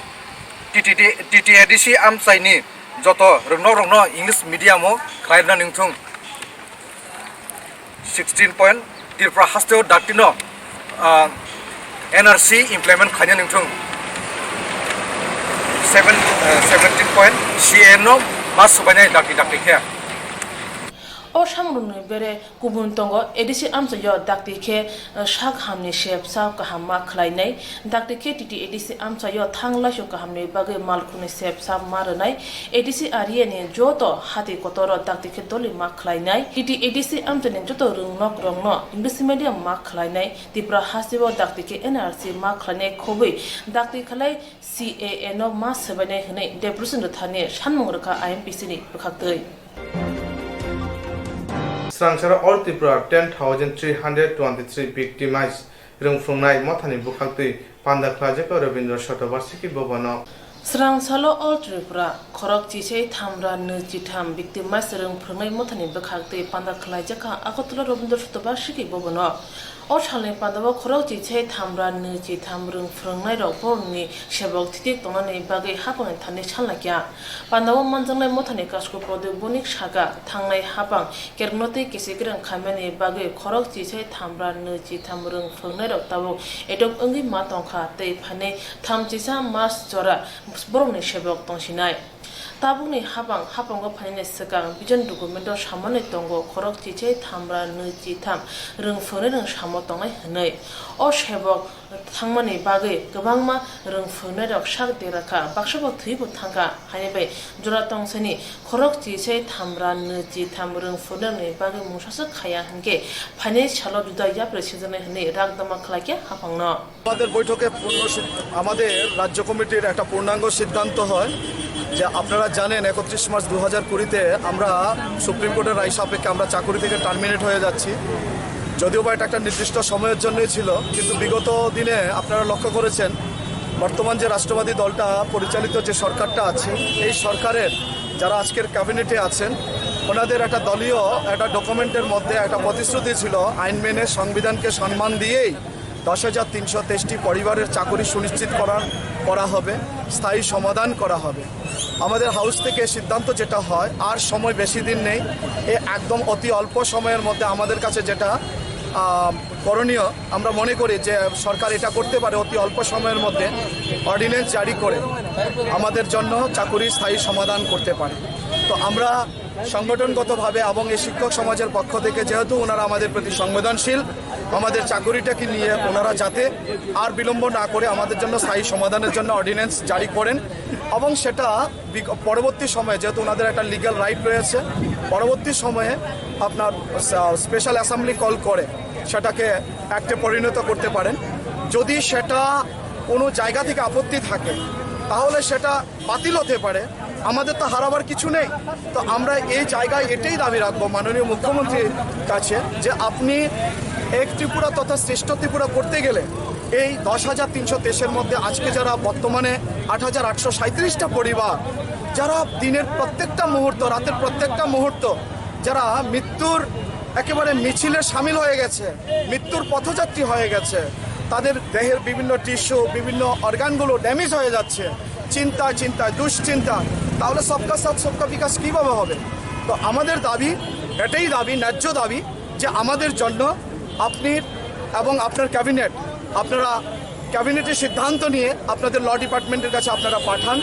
T T D, T T A D C amchaini joto rwngnok rokno English medium o khlai rwna nangthung. Sixteen point, Tripura hasteo daktino, ah, N R C implement khaina nangthung. Seven, ah, seventeen point, C A A no ma swbainai dakti dakti khe. O samrokni bere kubun tongo, A D C amchaio dakti khe, ah, sak hamni sep sak kaham ma khlainai. Dakti khe T T A D C amchaio thang laisuk kahamni bagwi malkhungni sep sap ma rwnai. A D C area ni joto hati kotoro dakti khe doli ma khlainai. T T A D C amchaini joto rwngnok rokno English medium ma khlainai. Tripura hasteo dakti khe N R C ma khlainai khobwi dakti khlai C A A no ma swbainai hwnwi Depression Rwthani sanmung rwkha I M P C ni bwkhaktwi. Swrangcharo All Tripura ten thousand three hundred twenty-three victimized rwng phrwngnai mothani bwkhaktwi panda khlaijak Rabindra Shatobarshiki Bhavan o. Swrang salo All Tripura khorok chisai thamra nwi chitham victimized rwng phrwngnai mothani bwkhaktwi panda khlaijak Agartala Rabindra Shatobarshiki Bhavan o. O salni pandao khorok chisai thamra nwi chitham rwng phrwngnairok borokni sebok thithik tongnani bagwi hapangni thani salnakya. Pandao manjaknai mothani kasku Prodip Bonik saka, thangnai hapang kerokno tei kisi kwrwng khaimani bagwi khorok chisai thamra nwi chitham rwng phrwngnairok tabuk edok wngwi ma tongkha tei phainai thamchisa March jora borokni sebok tongsinai. Tabukni hapang, hapango phainani swkang vision document-o samanwi tongo, khorok chichai thamra nwi chitham rwng phwrwngnairok samo tongnai hwnwi. O sebok thangmani bagwi kwbangma rwng phwrwngnairok sak dera kha, baksa bo thwibo thang kha, haini bai jora tongsani khorok chichai thamra nwi chitham rwng phwrwngnairokni bagwi mungsaswk khaya hwnkhe phainai salo juda yapri swijaknai hwnwi rak dama khlai kha haphangno. আমাদের বৈঠকে পূর্ণ সিদ্ধান্ত, আমাদের রাজ্য কমিটির একটা পূর্ণাঙ্গ সিদ্ধান্ত হয় যে আপনারা জানেন একত্রিশ মার্চ দু হাজার কুড়িতে আমরা সুপ্রিম কোর্টের রায় সাপেক্ষে আমরা চাকুরি থেকে টার্মিনেট হয়ে যাচ্ছি। যদিও বা এটা একটা নির্দিষ্ট সময়ের জন্যই ছিল, কিন্তু বিগত দিনে আপনারা লক্ষ্য করেছেন বর্তমান যে রাষ্ট্রবাদী দলটা পরিচালিত যে সরকারটা আছে, এই সরকারের যারা আজকের ক্যাবিনেটে আছেন ওনাদের একটা দলীয় একটা ডকুমেন্টের মধ্যে একটা প্রতিশ্রুতি ছিল আইন মেনে সংবিধানকে সম্মান দিয়েই দশ হাজার তিনশো তেইশটি পরিবারের চাকুরি সুনিশ্চিত করার করা হবে, স্থায়ী সমাধান করা হবে। আমাদের হাউস থেকে সিদ্ধান্ত যেটা হয়, আর সময় বেশি দিন নেই, এ একদম অতি অল্প সময়ের মধ্যে আমাদের কাছে যেটা আহ, করণীয়, আমরা মনে করি যে সরকার এটা করতে পারে অতি অল্প সময়ের মধ্যে অর্ডিন্যান্স জারি করে আমাদের জন্য চাকুরি স্থায়ী সমাধান করতে পারে। তো আমরা সংগঠনগতভাবে এবং এই শিক্ষক সমাজের পক্ষ থেকে যেহেতু ওনারা আমাদের প্রতি সংবেদনশীল, আমাদের চাকুরিটাকে নিয়ে ওনারা যাতে আর বিলম্ব না করে আমাদের জন্য স্থায়ী সমাধানের জন্য অর্ডিন্যান্স জারি করেন এবং সেটা বিগ-, পরবর্তী সময়ে যেহেতু ওনাদের একটা লিগ্যাল রাইট রয়েছে, পরবর্তী সময়ে আপনার স্পেশাল অ্যাসেম্বলি কল করে সেটাকে অ্যাক্টে পরিণত করতে পারেন। যদি সেটা কোনো জায়গা থেকে আপত্তি থাকে, তাহলে সেটা বাতিল হতে পারে। আমাদের তো হারাবার কিছু নেই। তো আমরা এই জায়গায় এটাই দাবি রাখবো মাননীয় মুখ্যমন্ত্রীর কাছে, যে আপনি এক ত্রিপুরা তথা শ্রেষ্ঠ ত্রিপুরা করতে গেলে এই দশ হাজার তিনশো তেইশের মধ্যে আজকে যারা বর্তমানে আট হাজার আটশো সাঁইত্রিশটা পরিবার, যারা দিনের প্রত্যেকটা মুহূর্ত, রাতের প্রত্যেকটা মুহূর্ত, যারা মৃত্যুর একেবারে মিছিলে সামিল হয়ে গেছে, মৃত্যুর পথযাত্রী হয়ে গেছে, তাদের দেহের বিভিন্ন টিস্যু, বিভিন্ন অর্গানগুলো ড্যামেজ হয়ে যাচ্ছে, চিন্তায় চিন্তায়, দুশ্চিন্তা, তাহলে সবকা সাথ সবকা বিকাশ কীভাবে হবে? তো আমাদের দাবি, এটাই দাবি, ন্যায্য দাবি, যে আমাদের জন্য আপনি এবং আপনার ক্যাবিনেট, আপনারা ক্যাবিনেটের সিদ্ধান্ত নিয়ে আপনাদের ল ডিপার্টমেন্টের কাছে আপনারা পাঠান,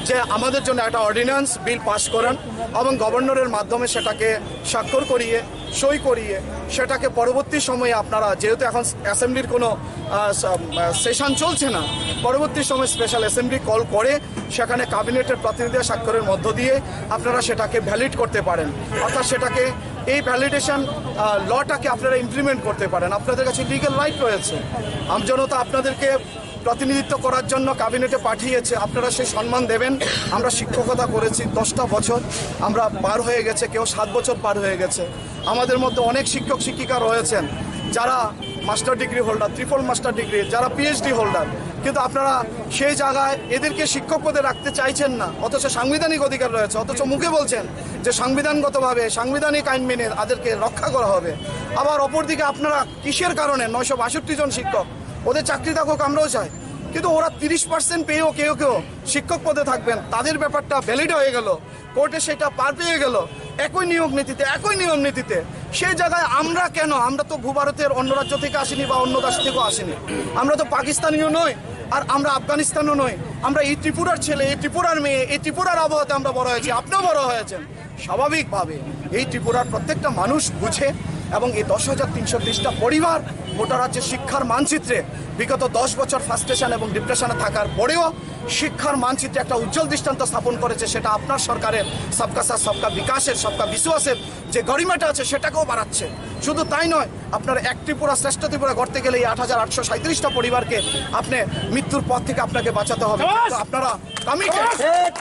যে আমাদের জন্য একটা অর্ডিন্যান্স বিল পাস করান এবং গভর্নরের মাধ্যমে সেটাকে স্বাক্ষর করিয়ে, সই করিয়ে, সেটাকে পরবর্তী সময়ে আপনারা, যেহেতু এখন অ্যাসেম্বলির কোনো, আহ, স-, আহ, সেশন চলছে না, পরবর্তী সময় স্পেশাল অ্যাসেম্বলি কল করে সেখানে ক্যাবিনেটের প্রতিনিধি স্বাক্ষরের মধ্য দিয়ে আপনারা সেটাকে ভ্যালিড করতে পারেন, অর্থাৎ সেটাকে, এই ভ্যালিডেশন, আহ, লটাকে আপনারা ইমপ্লিমেন্ট করতে পারেন। আপনাদের কাছে লিগ্যাল রাইট রয়েছে। আমজনতা আপনাদেরকে প্রতিনিধিত্ব করার জন্য ক্যাবিনেটে পাঠিয়েছে, আপনারা সেই সম্মান দেবেন। আমরা শিক্ষকতা করেছি দশটা বছর, আমরা পার হয়ে গেছে, কেউ সাত বছর পার হয়ে গেছে। আমাদের মধ্যে অনেক শিক্ষক শিক্ষিকা রয়েছেন, যারা master degree holder, triple master degree, যারা পিএইচডি হোল্ডার, কিন্তু আপনারা সেই জায়গায় এদেরকে শিক্ষক পদে রাখতে চাইছেন না, অথচ সাংবিধানিক অধিকার রয়েছে, অথচ মুখে বলছেন যে সাংবিধানগতভাবে, সাংবিধানিক আইন মেনে তাদেরকে রক্ষা করা হবে। আবার অপরদিকে আপনারা কিসের কারণে নয়শো বাষট্টি জন শিক্ষক, ওদের চাকরি থাকুক, আমরাও চাই, কিন্তু ওরা তিরিশ পার্সেন্ট পেয়েও কেউ কেউ শিক্ষক পদে থাকবেন, তাদের ব্যাপারটা ভ্যালিড হয়ে গেল, কোর্টে সেটা পার পেয়ে গেল, একই নিয়োগ নীতিতে, একই নিয়ম নীতিতে। সেই জায়গায় আমরা কেন? আমরা তো ভূভারতের অন্য রাজ্য থেকে আসিনি বা অন্য দেশ থেকেও আসিনি, আমরা তো পাকিস্তানিও নই, আর আমরা আফগানিস্তানও নই। আমরা এই ত্রিপুরার ছেলে, এই ত্রিপুরার মেয়ে, এই ত্রিপুরার আবহাওয়াতে আমরা বড় হয়েছি, আপনিও বড় হয়েছেন। স্বাভাবিকভাবে এই ত্রিপুরার প্রত্যেকটা মানুষ বুঝে, এবং এই দশ হাজার তিনশো তেইশটা পরিবার গোটা রাজ্যের শিক্ষার মানচিত্রে বিগত দশ বছর ফ্রাস্ট্রেশন এবং ডিপ্রেশনে থাকার পরেও শিক্ষার মানচিত্রে একটা উজ্জ্বল দৃষ্টান্ত স্থাপন করেছে। সেটা আপনার সরকারের সবকা সাথ সবকা বিকাশের, সবকা বিশ্বাসের যে গরিমাটা আছে, সেটাকেও বাড়াচ্ছে। শুধু তাই নয়, আপনার এক ত্রিপুরা শ্রেষ্ঠ ত্রিপুরা গড়তে গেলে এই আট হাজার আটশো সাঁইত্রিশটা পরিবারকে আপনি মৃত্যুর পথ থেকে আপনাকে বাঁচাতে হবে। তো আপনারা কমিটেড,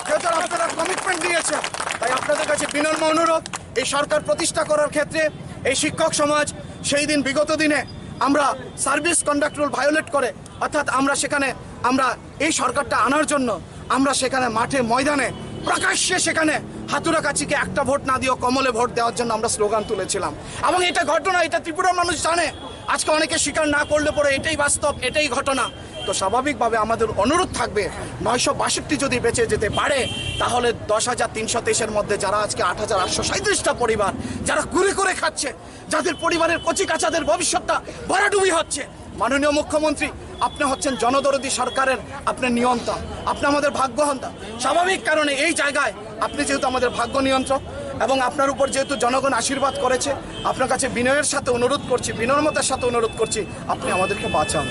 যেহেতু আপনারা কমিটমেন্ট দিয়েছেন, তাই আপনাদের কাছে বিনম্র অনুরোধ, এই সরকার প্রতিষ্ঠা করার ক্ষেত্রে এই শিক্ষক সমাজ সেই দিন, বিগত দিনে আমরা সার্ভিস কন্ডাক্ট রুল ভায়োলেট করে, অর্থাৎ আমরা সেখানে, আমরা এই সরকারটা আনার জন্য আমরা সেখানে মাঠে ময়দানে প্রকাশ্যে সেখানে হাতুরা কাচিকে একটা ভোট না দিয়েও কমলে ভোট দেওয়ার জন্য আমরা স্লোগান তুলেছিলাম। এবং এটা ঘটনা, এটা ত্রিপুরার মানুষ জানে। আজকে অনেকে স্বীকার না করলে পরে এটাই বাস্তব, এটাই ঘটনা। তো স্বাভাবিকভাবে আমাদের অনুরোধ থাকবে, নয়শো বাষট্টি যদি বেঁচে যেতে পারে, তাহলে দশ হাজার তিনশো তেইশের মধ্যে যারা আজকে আট হাজার আটশো সাঁইত্রিশটা পরিবার, যারা কুড়ে কুড়ে খাচ্ছে, যাদের পরিবারের কচি কাচাদের ভবিষ্যৎটা ভরাডুবি হচ্ছে, মাননীয় মুখ্যমন্ত্রী, আপনি হচ্ছেন জনদরদী সরকারের, আপনি নিয়ন্তা, আপনি আমাদের ভাগ্যহন্তা। স্বাভাবিক কারণে এই জায়গায় আপনি যেহেতু আমাদের ভাগ্য নিয়ন্ত্রক এবং আপনার উপর যেহেতু জনগণ আশীর্বাদ করেছে, আপনার কাছে বিনয়ের সাথে অনুরোধ করছি, বিনম্রতার সাথে অনুরোধ করছি, আপনি আমাদেরকে বাঁচান।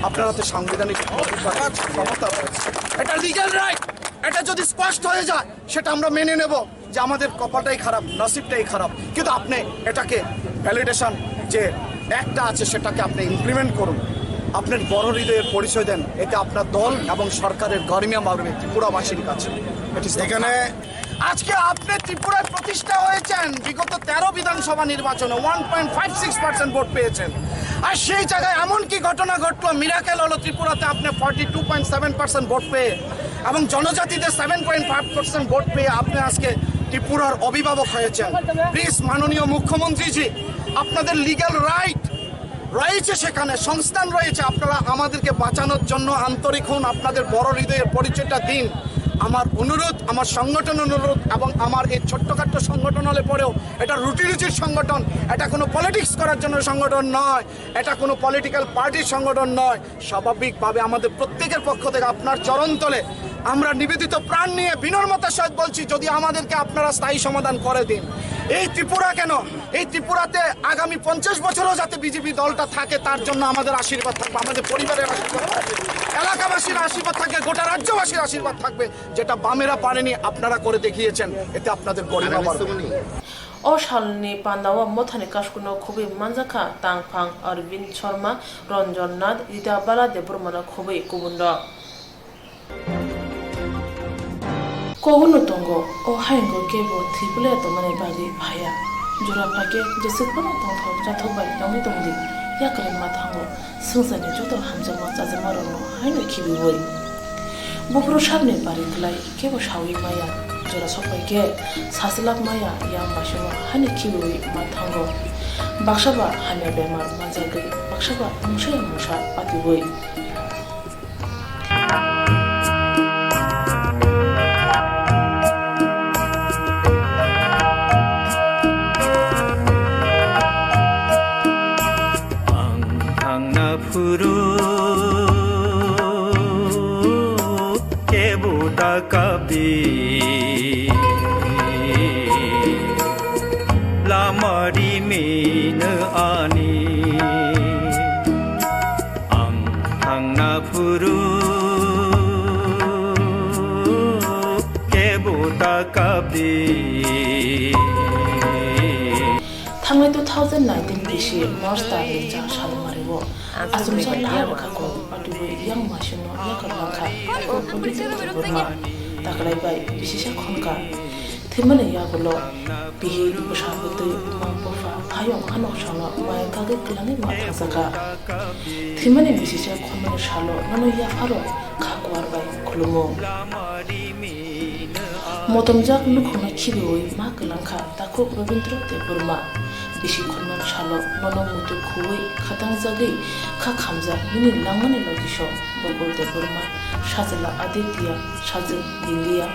আপনার হাতে সাংবিধানিক অধিকার, ক্ষমতা রয়েছে, এটা লিগ্যাল রাইট। এটা যদি স্কোয়াশড হয়ে যায়, সেটা আমরা মেনে নেব যে আমাদের কপালটাই খারাপ, নসিবটাই খারাপ, কিন্তু আপনি এটাকে ভ্যালিডেশন যে একটা আছে, সেটাকে আপনি ইমপ্লিমেন্ট করুন। আপনার বড় হৃদয়ের পরিচয় দেন, এতে আপনার দল এবং সরকারের গরিমা বাড়বে ত্রিপুরাবাসীর কাছে। এটি এখানে আজকে আপনি ত্রিপুরায় প্রতিষ্ঠা হয়েছেন বিগত তেরো বিধানসভা নির্বাচনে one point five six percent vote পেয়েছেন। আর সেই জায়গায় এমন কি ঘটনা ঘটলো, মিরাকেল হলো ত্রিপুরাতে, আপনি forty two point seven percent vote পেয়ে এবং জনজাতিদের seven point five percent vote পেয়ে আপনি আজকে ত্রিপুরার অভিভাবক হয়েছেন। প্লিজ, মাননীয় মুখ্যমন্ত্রীজি, আপনাদের লিগ্যাল রাইট রয়েছে, সেখানে সংস্থান রয়েছে, আপনারা আমাদেরকে বাঁচানোর জন্য আন্তরিক হন। আপনাদের বড় হৃদয়ের পরিচয়টা দিন। আমার অনুরোধ, আমার সংগঠন অনুরোধ, এবং আমার এই ছোট্টখাট্ট সংগঠন হলে পরেও এটা রুটি রুচির সংগঠন, এটা কোনো পলিটিক্স করার জন্য সংগঠন নয়, এটা কোনো পলিটিক্যাল পার্টির সংগঠন নয়। স্বাভাবিকভাবে আমাদের প্রত্যেকের পক্ষ থেকে আপনার চরণ তলে আমরা নিবেদিত প্রাণ নিয়ে বিনম্রতার সহিত বলছি, যদি আমাদেরকে আপনারা স্থায়ী সমাধান করে দিন। এই ত্রিপুরা কেন, এই ত্রিপুরাতে আগামী পঞ্চাশ বছরও যাতে বিজেপি দলটা থাকে, তার জন্য আমাদের আশীর্বাদ থাকবে, আমাদের পরিবারের আশীর্বাদ থাকবে, এলাকাবাসীর আশীর্বাদ থাকবে, গোটা রাজ্যবাসীর আশীর্বাদ থাকবে। যেটা বামেরা পারেনি, আপনারা করে দেখিয়েছেন, এতে আপনাদের গরিমা বাড়বে। O salni pandao mothani kaskuno khobwi manjakha tangphang Arvind Sharma, Ranjan Nath, Rita Bala Debbarmano khobwi kubunrok. Koguno tongo, o hayungo kebo thwi belai tongmani bagwi phaiya. Jora phaikhe jeswk phano tongthok chathok bai tongwi tongdi, yakarwi ma thango swngcharni joto hamjakma chajakmarokno haino khibiui. Buphuru sakni bari klai kebo saui maya, jora sokphaikhe sachilak maya, yang baisino haino khibiui ma thango. Baksa ba hamya bemar manjagwi, baksa ba mungsa ya mungsa patiui. Ang thangna phuru kebo ta kapdi, lama rimino ani. Ang thangna phuru kebo ta kapdi. Thangnai two thousand nineteen bisi March tarni cha salmari o achomsa lahai rwkha kok patiui yang masino yakarlangkha kok Pabitra Debbarma taklai bai bisisa khonka. Thwimani yagulo bihik, bwsa, bwtwi, buma, bupha, hayung, hanoksano maya kagwi kwlangwi ma thangjakha. Thwimani bisisa khormani salo nono yapharo kha kuar bai khulumo. Motomjak nukhungno khibiui ma kwlangkha takhuk Rabindra Debbarma. Bisi khormani salo nono muitu khuui khatangjagwi kha khamjak nini langmani logisong Bakul Debbarma, Sajla Aditya, Sajwk Bindiya,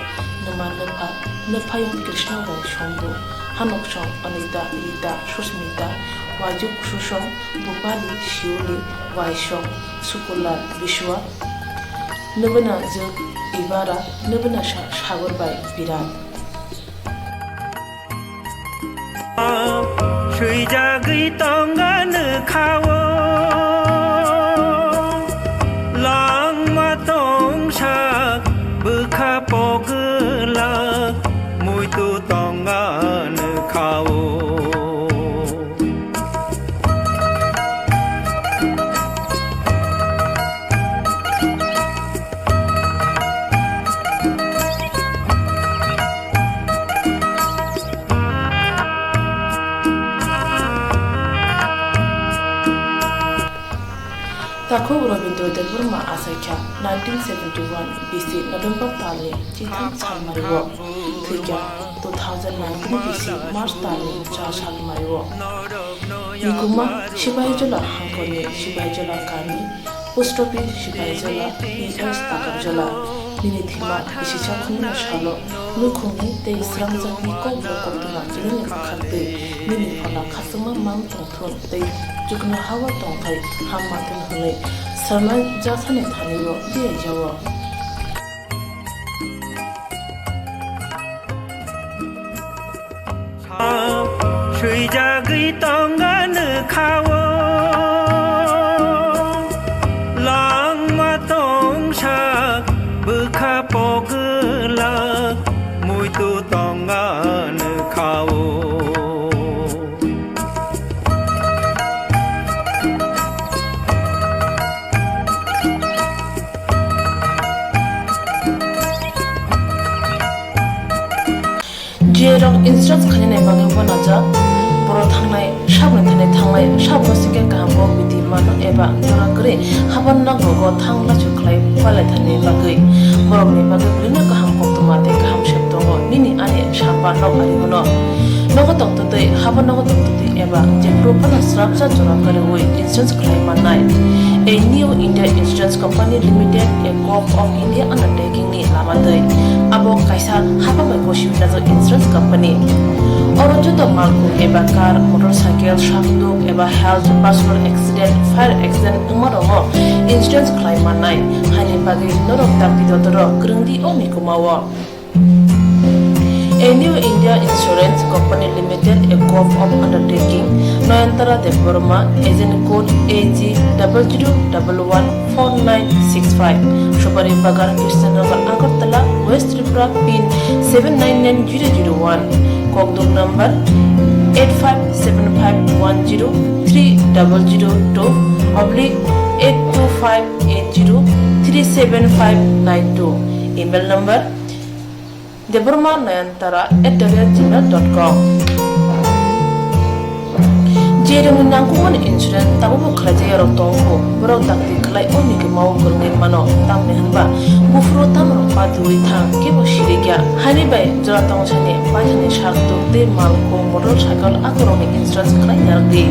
Nwma Nwpha, Nwphayung Krishna bai Shambhu, Hanoksong Anita, Rita, Susmita, Waijuk Susong, Bupali, Shiuli, Waisong, Sukulal, Bishwa, Nwbwnajwk Ibara, Nwbwnasa Sagor bai Birat. Swijagwi tonga nukha o, langma tongsa bwkha pogwlak, muitu tonga nukha o. Takhuk Rabindra Debbarma achaikha nineteen seventy-one bisi November talni chitham salmario, thwikha two thousand nineteen bisi March talni cha salmario. Nikuma Sipahijola hangkhorni Sipahijola kami, Post Office Sipahijola, P S Takarjola. Nini thima bisicha khumna salo nukhungni tei srangjakni kokborok koktwma kinini kwkhartwi nini phola khasukma mang tongthun tei chuknohao tongthai hamma thun hwnwi swrwngjaknani thani-o diyaijao. Swijagwi tonga nukha o, langma tongsa bwkha pogwlak, muitu tonga nukha o. G A rok insurance khainani bagwi uanajak. Borok thangnai sabni thani thanglai, sabno singkhe kaham bo bidi mano eba jora kwrwi haban nok rogo thang lachu khlai palaithani bagwi. Borokni bagwi belino kaham koktwma tei kaham sep tongo nini ani samba nok ari uno. Nogo tongtwtwi, haban nogo tongtwtwi eba jephuru phano srapsa jora kwrwi insurance khlai mannai. A New India Insurance Company Limited, a Gov of India undertaking ni lama twi. Abo kaisa hapang bai gosi wngjak insurance company. Oro joto malkhung eba car, motorcycle, sakduk eba health, personal accident, fire accident wngma rokno insurance khlai mannai. Haini bagwi norok dakti dotoro kwrwng di o mikuma o. A New India Insurance Company Limited, a Gov of undertaking, Nayantara Debbarma, agent code A G double zero double one four nine six five, Subari Bagan, Krishnanagar, Agartala, West Tripura. Pin seven nine nine zero zero one, kokdok number eight five seven five one zero three double zero two oblique eight two five eight zero three seven five nine two, email number debbarma nayantara at the rate gmail dot com. Jeremni nangkukmani insurance tabukbo khlaijak yarok tongo, borok dakti khlai o mikima o kwrwngwi mano, tamni hwnba buphuru tamrok patiwi thang, kebo sirikya. Haini bai jora tongsani paithani sak tuk tei mal kung motor cycle akorokni insurance khlai narwkdi.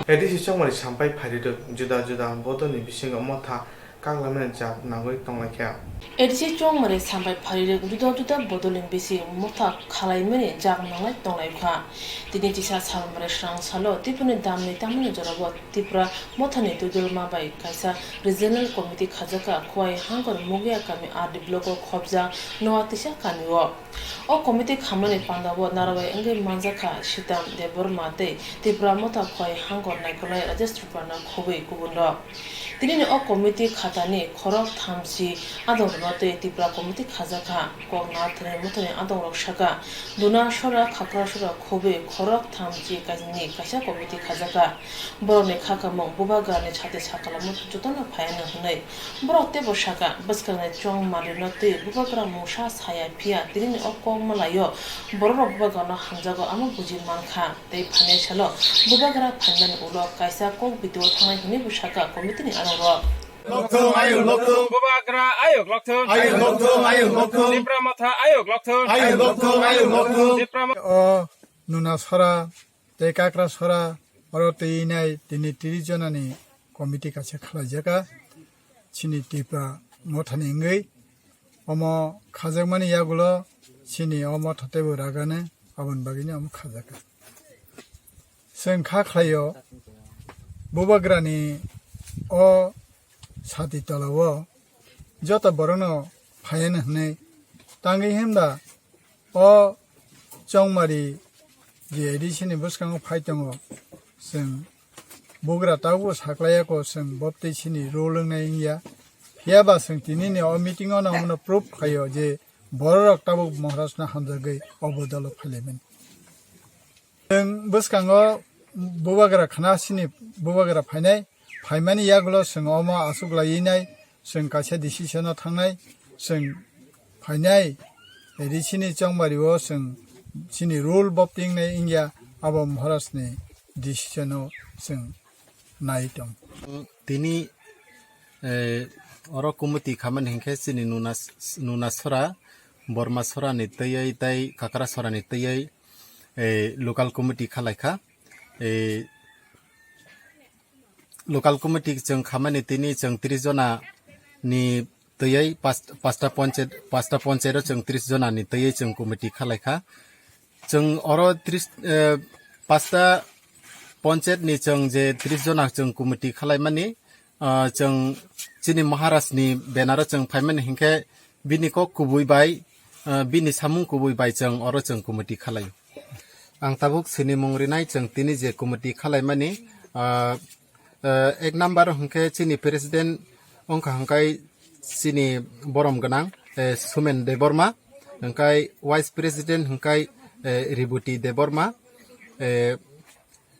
A D C chongmani sampai pharirwk juda juda bodolni bisingo motha kaglamani jak nangwi tonglaikha. A D C chongmani sampai pharirwk juda juda bodolni bising motha khalaimani jak nanglai tonglaikha. Tini chisa salmari srang salo Tiprani damni tamani jorabo Tipra mothani twidulma bai kaisa regional committee khajakha Khowai Hangkor Mugia kami R D block o khobjak Noa Tisa kamio. O committee khamani pandao narwai wngwi manjakha Sitam Debbarma tei Tipra Motha Khowai Hangkor naikolnai Rajesh Tripura no khobwi kubunrok. Tinini o committee khatani khorok thamchi adongrokno tei Tipra committee khajakha. Kok nathani mothani adongrok saka, Duna sora, Khakra sora khobwi khorok thamchi kaini kaisa committee khajakha. Borokni kha kamung bubagrani sati sakalamo jotono phaiano hwnwi. Borok teibo saka, bwskangni chongmarino twi bubagra mungsa saya phiya tinini o kok malaio bororok bubagrano hamjago, amo buji mankha. Tei phainai salo bubagra phaimani ulo kaisa kok video thangnai hwnwibo saka committee ni adongrok. Lokthung, ayuk lokthung. Bubagra ayuk lokthung. Ayuk lokthung, ayuk lokthung. Tipra Motha ayuk lokthung. Ayuk lokthung, ayuk lokthung. Tipra Mo- O Nuna sora tei Kakra sora oro twi nai tini tris jonani committee kaisa khlaijaka chini Tipra mothani wngwi. Omo khajakmani yagulo chini o motha teibo ragani, aboni bagwino omo khajaka. Chwng kha khlaio bubagrani o sati tolao joto borokno phaiano hwnwi tangwi himba o chongmari je A D C ni bwskango phai tongo, chwng bugra tabukbo saklaiyako chwng boptwi chini role wngnai wngya. Phiyaba chwng tinini o meeting o no omono proof khlaio je bororok tabuk Maharajno hamjagwi o bodolo phailaimani. Chwng bwskango bubagra khna chini bubagra phainai, phaimani yagulo chwng omo aswk laiwi nai, chwng kaisa decision o thangnai, chwng phainai, A D C ni chongmari o chwng chini rule bopting nai wngya, abo Maharaj ni decision o chwng nai tong. Tini, eh, oro committee khamani hinkhe chini Nuna, Nuna sora, Borma sora ni twiwi tei Kakra sora ni twiwi, eh, local committee khalaikha. Eh, local committee chwng khamani tini chwng tris jona ni twiwi pas-, pasta ponchayat, pasta ponchayat o chwng tris jona ni twiwi chwng committee khalaikha. Chwng oro tris, eh, pasta ponchayat ni chwng je tris jona chwng committee khalaimani, ah, chwng chini Maharaj ni banner o chwng phaimani hinkhe bini kok kubui bai, ah, bini samung kubui bai chwng oro chwng committee khalai. Ang tabuk sinimung rinai chwng tini je committee khalaimani, ah, eh, ek number hwnkhe chini president wngkha hwnkhe chini borom gwnang, eh, Sumen Debbarma, hwnkhe vice president hwnkhe, eh, Ributi Debbarma, eh,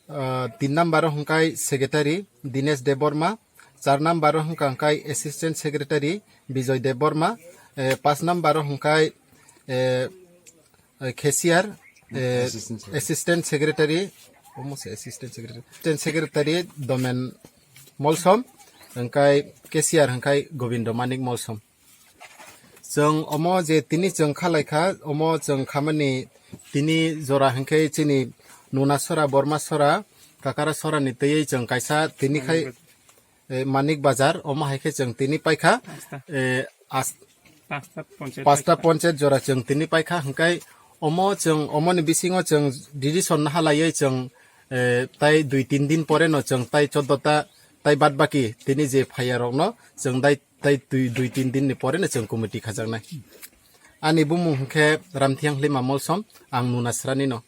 ah, tin number hwnkhe secretary Dinesh Debbarma, char number hwnkha hwnkhe assistant secretary Bijoy Debbarma, eh, pas number hwnkhe, eh, eh, cashier, eh, assistant secretary. Assistant secretary, omo se assistant secretary. Assistant secretary Domen Molsom, hwnkhe cashier hwnkhe Gobindo Manik Molsom. Chwng omo je tini chwng khalaikha, omo chwng khamani tini jora hwnkhe chini Nuna sora, Borma sora, Kakara sora ni twiwi chwng kaisa tini khai, eh, Manik Bazar, omo hai khe chwng tini paikha, eh, as-, pasta ponchayat jora chwng tini paikha, hwnkhe omo chwng, omoni bisingo chwng decision nahalaiwi chwng, eh, tai dui tin din pore no chwng tai choddo ta, tai bad baki tini je phaiya rokno chwng dai, tai dui, dui tin din ni pore no chwng committee khajaknai. Ani bumung hwnkhe Ramthiang Hlima Molsom, ang Nunasrani no.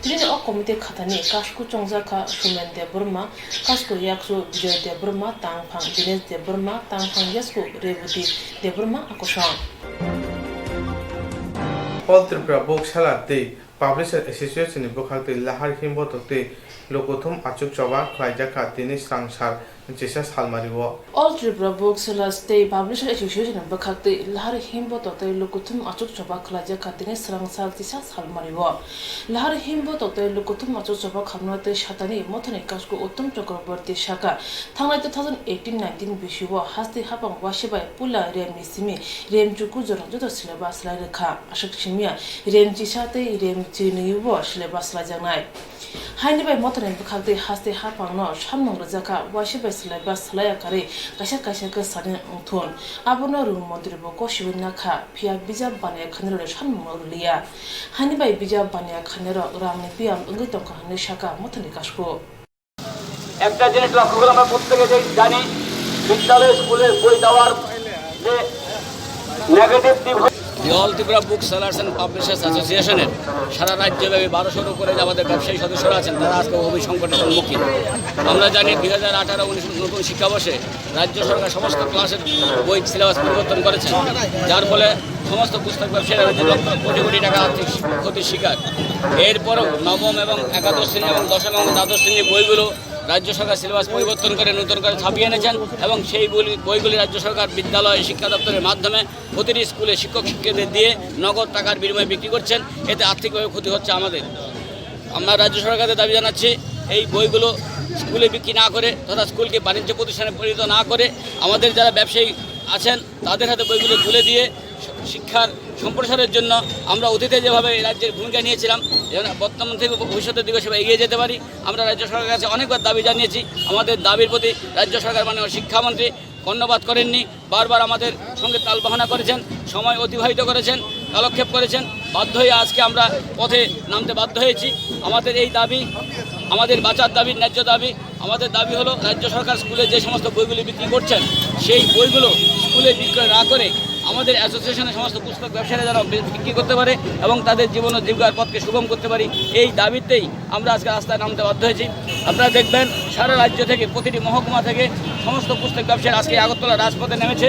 Tini o committee khatani kasku chongjak kha Sumen Debbarma, kasku yaksu Bijoy Debbarma, tangphang Dinesh Debbarma, tangphang yasku Reboti Debbarma akosong. All Tripura Book Seller tei Publisher Association ni bwkhaktwi Lahar Himbotok tei Lukuthum achuk choba khlaijak kha tini swrang sal chisa salmari o. All Tripura Book Sellers tei Publisher Association ni bwkhaktwi Lahar Himbotok tei Lukuthum achuk choba khlaijak kha tini swrang sal chisa salmari o. Lahar Himbotok tei Lukuthum achuk choba khamna tei satani mothani kasku Uttom Chakraborty saka thangnai two thousand eighteen nineteen bisio haste hapang wasibai puila remni simi rem chuku jora joto syllabus lai rwkha. Aswk simiya rem chisa tei rem chinwi bo syllabus laijaknai. Haini bai mothani bwkhaktwi haste haphangno samung rwjakha, wasibai syllabus laiya karwi kaisa kaisa kwsani wngthun. Abono rung montri bo kosiwi nakha, phiya bijap baniya khanirokni samungno rwliya. Haini bai bijap baniya khanirok rangni biyam wngwi tongkha hwnwi sakha mothani kasku. একটা জিনিস লক্ষ্য করে আমরা প্রত্যেকে যে জানি, বিদ্যালয় স্কুলে বই দেওয়ার যে নেগেটিভ দিক। The All Tripura Book Sellers and Publishers Association এর সারা রাজ্যব্যাপী বারোশোর উপরে যে আমাদের ব্যবসায়ী সদস্যরা আছেন, তারা আজকে খুবই সংকটের সম্মুখীন। আমরা জানি, দুই হাজার আঠারো উনিশ নতুন শিক্ষাবর্ষে রাজ্য সরকার সমস্ত ক্লাসের বই সিলেবাস পরিবর্তন করেছে, যার ফলে সমস্ত পুস্তক ব্যবসায়ীরা রাজ্যের লক্ষ কোটি কোটি টাকা আর্থিক ক্ষতির শিকার। এরপরও নবম এবং একাদশ শ্রেণী এবং দশম এবং দ্বাদশ শ্রেণীর বইগুলো রাজ্য সরকার সিলেবাস পরিবর্তন করে নতুন করে ছাপিয়ে এনেছেন এবং সেই বই-, বইগুলি রাজ্য সরকার বিদ্যালয় শিক্ষা দপ্তরের মাধ্যমে প্রতিটি স্কুলে শিক্ষক শিক্ষিকাদের দিয়ে নগদ টাকার বিনিময়ে বিক্রি করছেন। এতে আর্থিকভাবে ক্ষতি হচ্ছে আমাদের। আমরা রাজ্য সরকারের দাবি জানাচ্ছি, এই বইগুলো স্কুলে বিক্রি না করে তথা স্কুলকে বাণিজ্য প্রতিষ্ঠানে পরিণত না করে আমাদের যারা ব্যবসায়ী আছেন তাদের হাতে বইগুলো তুলে দিয়ে শিক্ষার সম্প্রসারের জন্য আমরা অতীতে যেভাবে এই রাজ্যের ভূমিকা নিয়েছিলাম, যেন বর্তমান থেকে ভবিষ্যতের দিকে সেভাবে এগিয়ে যেতে পারি। আমরা রাজ্য সরকারের কাছে অনেকবার দাবি জানিয়েছি। আমাদের দাবির প্রতি রাজ্য সরকার মাননীয় শিক্ষামন্ত্রী কর্ণপাত করেননি, বারবার আমাদের সঙ্গে টালবাহানা করেছেন, সময় অতিবাহিত করেছেন, কালক্ষেপ করেছেন। বাধ্য হয়ে আজকে আমরা পথে নামতে বাধ্য হয়েছি। আমাদের এই দাবি, আমাদের বাঁচার দাবি, ন্যায্য দাবি। আমাদের দাবি হলো রাজ্য সরকার স্কুলে যে সমস্ত বইগুলি বিক্রি করছেন, সেই বইগুলো স্কুলে বিক্রয় না করে আমাদের অ্যাসোসিয়েশনের সমস্ত পুস্তক ব্যবসায়ীরা যেন বি-, বিক্রি করতে পারে এবং তাদের জীবন ও জীবিকার পথকে সুগম করতে পারি, এই দাবিতেই আমরা আজকে রাস্তায় নামতে বাধ্য হয়েছি। আপনারা দেখবেন, সারা রাজ্য থেকে, প্রতিটি মহকুমা থেকে সমস্ত পুস্তক ব্যবসায়ী আজকে আগরতলা রাজপথে নেমেছে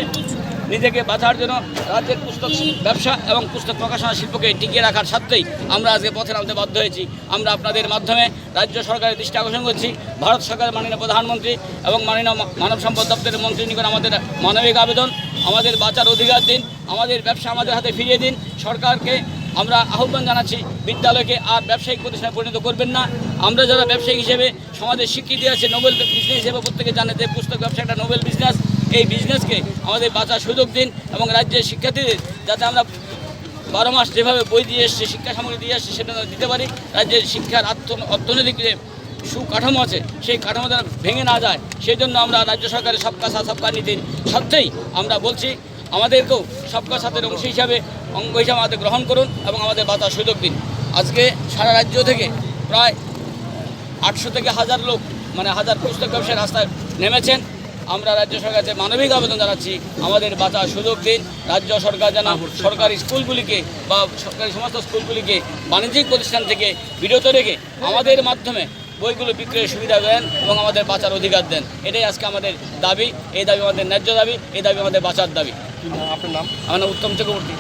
নিজেকে বাঁচার জন্য। রাজ্যের পুস্তক ব্যবসা এবং পুস্তক প্রকাশনা শিল্পকে টিকিয়ে রাখার স্বার্থেই আমরা আজকে পথে নামতে বাধ্য হয়েছি। আমরা আপনাদের মাধ্যমে রাজ্য সরকারের দৃষ্টি আকর্ষণ করছি, ভারত সরকারের মাননীয় প্রধানমন্ত্রী এবং মাননীয় মা-, মানব সম্পদ দপ্তরের মন্ত্রীর নিকট আমাদের মানবিক আবেদন, আমাদের বাঁচার অধিকার দিন, আমাদের ব্যবসা আমাদের হাতে ফিরিয়ে দিন। সরকারকে আমরা আহ্বান জানাচ্ছি, বিদ্যালয়কে আর ব্যবসায়িক প্রতিষ্ঠানে পরিণত করবেন না। আমরা যারা ব্যবসায়ী হিসেবে সমাজে স্বীকৃতি আছে, নোবেল বিজনেস হিসেবে প্রত্যেকে জানে যে পুস্তক ব্যবসা একটা নোবেল বিজনেস। এই বিজনেসকে আমাদের বাঁচার সুযোগ দিন এবং রাজ্যের শিক্ষার্থীদের যাতে আমরা বারো মাস যেভাবে বই দিয়ে এসছে, শিক্ষা সামগ্রী দিয়ে এসছে, সেটা যেন দিতে পারি। রাজ্যের শিক্ষার আর্থ-, অর্থনৈতিক যে সুকাঠামো আছে, সেই কাঠামো যেন ভেঙে না যায়, সেই জন্য আমরা রাজ্য সরকারের সবকা সাথ সবকা নীতির স্বার্থেই আমরা বলছি, আমাদেরকেও সবকা সাথের অংশ হিসাবে, অঙ্গ হিসাবে আমাদের গ্রহণ করুন এবং আমাদের বাঁচার সুযোগ দিন। আজকে সারা রাজ্য থেকে প্রায় আটশো থেকে হাজার লোক, মানে হাজার পুস্তক ব্যবসায়ী রাস্তায় নেমেছেন। আমরা রাজ্য সরকারের কাছে মানবিক আবেদন জানাচ্ছি, আমাদের বাঁচার সুযোগ দিন। রাজ্য সরকার যেন সরকারি স্কুলগুলিকে বা সরকারি সমস্ত স্কুলগুলিকে বাণিজ্যিক প্রতিষ্ঠান থেকে বিরত রেখে আমাদের মাধ্যমে বইগুলো বিক্রয়ের সুবিধা দেন এবং আমাদের বাঁচার অধিকার দেন। এটাই আজকে আমাদের দাবি। এই দাবি আমাদের ন্যায্য দাবি, এই দাবি আমাদের বাঁচার দাবি। কি নাম, আপনার নাম? আমার নাম উত্তম Chakraborty.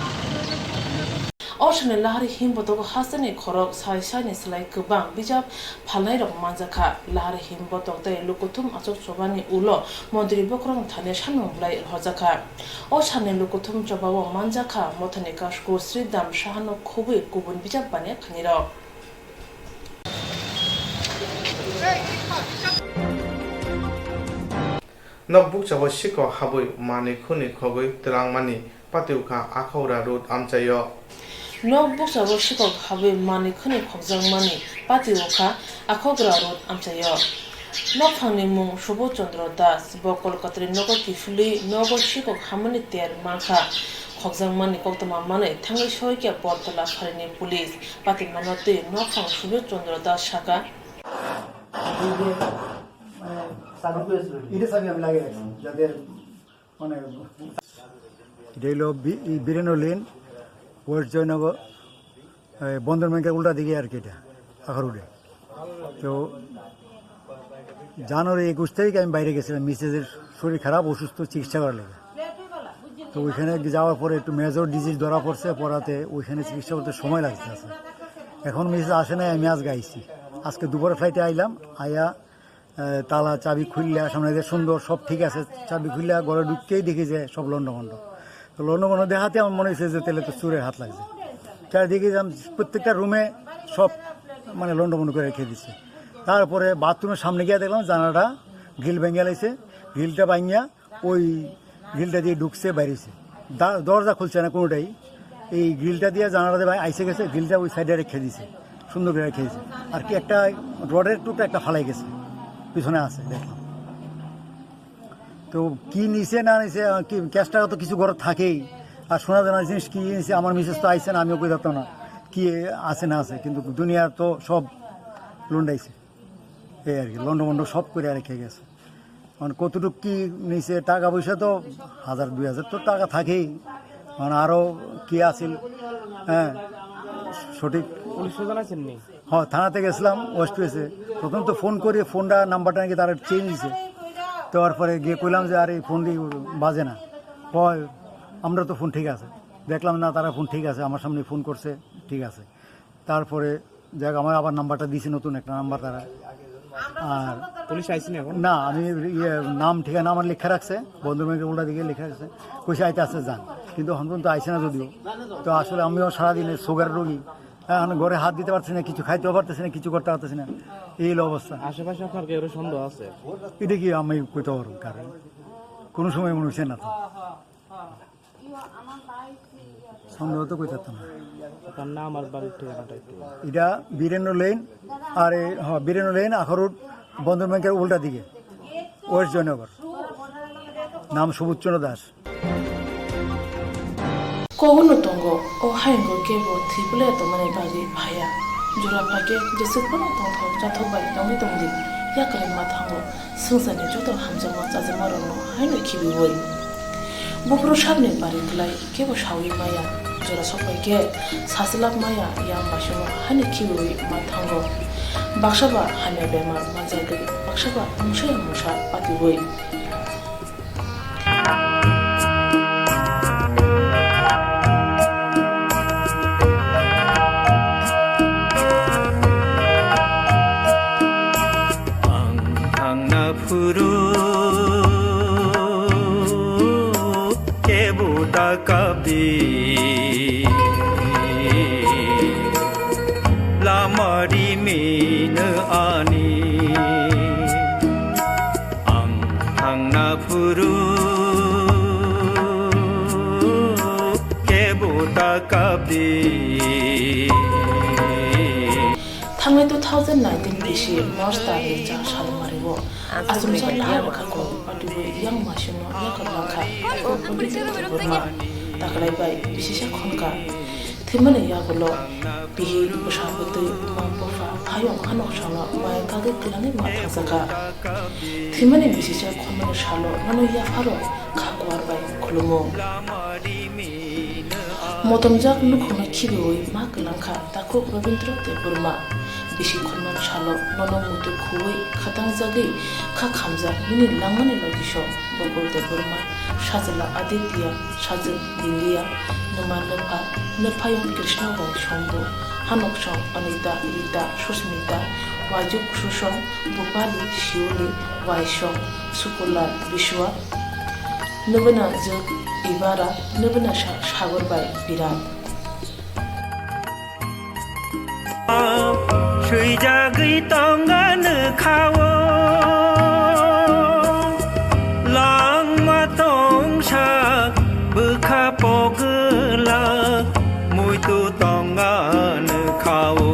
O sani Lahari Himbotogo hasteni khorok sai saini slai kwbang bijap phalnairok manjakha. Lahari Himbotok tei Lukuthum achuk chobani ulo montri bokhorok thani samung bwlai rohorjakha. O sani Lukuthum chobao manjakha mothani kasku Sridham Sahano khobwi kubun bijap baniya khanirok. Nok bukchao sikok habwi manwi khwnwi khogwi twlangmani patiwkha Akhogra Road amchaio. Nok bukchao sikok habwi manwi khwnwi khokjakmani patiwkha Akhogra Road amchaio. Nokphangni mung Subodh Chandra Das, bo Kolkatani nogo kiphilwi nogo sikok hamani ter mankha. Khokjakmani koktwma manwi thangwi soikhe Bortola pharini police. Patimano twi nokphang Subodh Chandra Das sakha. এই যে, মানে, চাবিগুলো ছিল। এটা চাবি আমি লাগিয়ে রাখছি, যাদের, মানে, এটা হলো বি-, এই বীরেন্দ্র লেন, ওয়েস্ট জয়নগর, এই বন্দর ব্যাংকের উল্টা দিকে আর কি এটা, আখরুডে। তো জানুয়ারি একুশ তারিখ আমি বাইরে গেছিলাম, মিসেসের শরীর খারাপ, অসুস্থ, চিকিৎসা করার লেগে। তো ওইখানে যাওয়ার পরে একটু মেজর ডিজিজ ধরা পড়ছে, পড়াতে ওইখানে চিকিৎসা করতে সময় লাগছে আছে। এখন মিসেস আসে নাই, আমি আজকে আইছি। আজকে দুপুরে ফ্লাইটে আইলাম, আয়া, আহ, তালা চাবি খুললা, সামনে যে সুন্দর সব ঠিক আছে, চাবি খুললা ঘরে ঢুকতেই দেখি যে সব লন্ডভন্ড। তো লন্ডভন্ড দেখাতে আমার মনে হয়েছে যে তাহলে তো চুরের হাত লাগছে। চারিদিকে যাম, প্রত্যেকটা রুমে সব মানে লন্ডভন্ড করে রেখে দিচ্ছে। তারপরে বাথরুমের সামনে গিয়ে দেখলাম জানালাটা গ্রিল ভেঙে লাইছে, গ্রিলটা ভাঙিয়া ওই গ্রিলটা দিয়ে ঢুকছে, বাইরেছে। দা-, দরজা খুলছে না কোনোটাই। এই গ্রিলটা দিয়ে জানালা দিয়ে ভাই আইসে গেছে, গ্রিলটা ওই সাইডে রেখে দিছে, সুন্দর করে রেখে দিছে। আর কি একটা রডের টুকরা একটা ফালাই গেছে, পিছনে আছে দেখলাম। তো কি নিছে না নিছে, আহ, কি ক্যাশ টাকা তো কিছু ঘরে থাকেই। আর শোনা যায় না জিনিস কি নিছে, আমার মিসেস তো আইসে না, আমিও কই থাকতাম না কি আছে না আছে, কিন্তু দুনিয়ার তো সব লন্ডাইছে। এই আর কি, লন্ডভন্ড সব করে রেখে গেছে। মানে কতটুকু কি নিছে, টাকা পয়সা তো হাজার দুই হাজার তো টাকা থাকেই। মানে আরো কি আছিল, হ্যাঁ, সঠিক। পুলিশে জানাইছেন নি? হ্যাঁ, থানাতে গেছিলাম, ওয়েস্ট পেয়েছে। প্রথম তো ফোন করে, ফোনটা নাম্বারটা নাকি তারা চেঞ্জ দিছে। তো তারপরে গিয়ে কইলাম যে, "আরে, এই ফোন দিয়ে বাজে না।" কয়, "আমরা তো ফোন ঠিক আছে।" দেখলাম না, তারা ফোন ঠিক আছে, আমার সামনে ফোন করছে, ঠিক আছে। তারপরে যাক, আমার আবার নাম্বারটা দিছে, নতুন একটা নাম্বার তারা। আর পুলিশ আইছে না এখন? না, আমি ইয়ে, নাম ঠিকানা আমার লেখা রাখছে, বন্দর ব্যাংকের উল্টা দিকে লেখা রাখছে, কইছে আইতে আছে যান, কিন্তু এখন পর্যন্ত আইছে না যদিও। তো আসলে আমিও সারাদিনে সুগার রোগী, হ্যাঁ, এখন ঘরে হাত দিতে পারতেছি না, কিছু খাইতেও পারতেছি না, কিছু করতে পারতেছি না, এই হলো অবস্থা। আশেপাশে আপনার কেউ সন্দেহ আছে? এটা কি আমি কইতে পারবো, কারণ কোনো সময় মনে হচ্ছে না তো। সন্দেহ তো কই থাকতাম না। আপনার নাম আর বাড়ির ঠিকানাটা একটু বলুন। এটা বীরেন্দ্র লেন, আর এই, হ, বীরেন্দ্র লেন, আখর রোড, বন্দর ব্যাংকের উল্টা দিকে, ওয়েস্ট জয়নগর। নাম সুবোধ চন্দ্র Das. Kogono tongo, o hayungo kebo thwi belai tongmani bagwi phaiya. Jora phaikhe jeswk phano tongthok chathok bai tongwi tongdi, yakarwi mathango. Swngcharni joto hamjakma chajakmarokno haino khibiui. Buphuru sakni bari klai kebo saui maya, jora sokbai khe sachwlak maya yang baisongo haino khibiui ma thango. Baksa ba hamya bemar manjagwi, baksa ba mungsa ya mungsa patiui. Ang thangna phuru kebo da kabi, lama rimino ani. Ang thangna phuru kebo ta kabi. Thangnai two thousand nineteen bisi March tarni cha salo mario. Asumsa lahai rwkha kok patibo yang masino yakar langkha. Kok Pandit Debbarma taklai bai bisisa khonka. Thwimani yagulo bihik, bwsa, bwtwi, buma, bupha, hayung, hanoksano maya kagwi kwlangwi ma thangjakha. Thwimani bisisa khormani salo nono yapharo kha kuar bai khulumo. Motomjak nukhungno khibiui ma kwlangkha takhuk Rabindra Debbarma. Bisi khormani salo nono muitu khuui khatangjagwi kha khamjak nini langmani logisong Gokul Debbarma, sajla Aditya, sajwk Liliya, nwma nwpha, nwphayung Krishna bai Shambhu, hanoksong Anita, Rita, Susmita, waijuk Susong, Bupali, Shiuli, waisong Sukulal, Bishwa, nwbwnajwk Ivara, nwbwnasa Sagar bai Birat. Swijagwi tongani khao, langma tongsa bwkha pogwla, muitu tongani khao.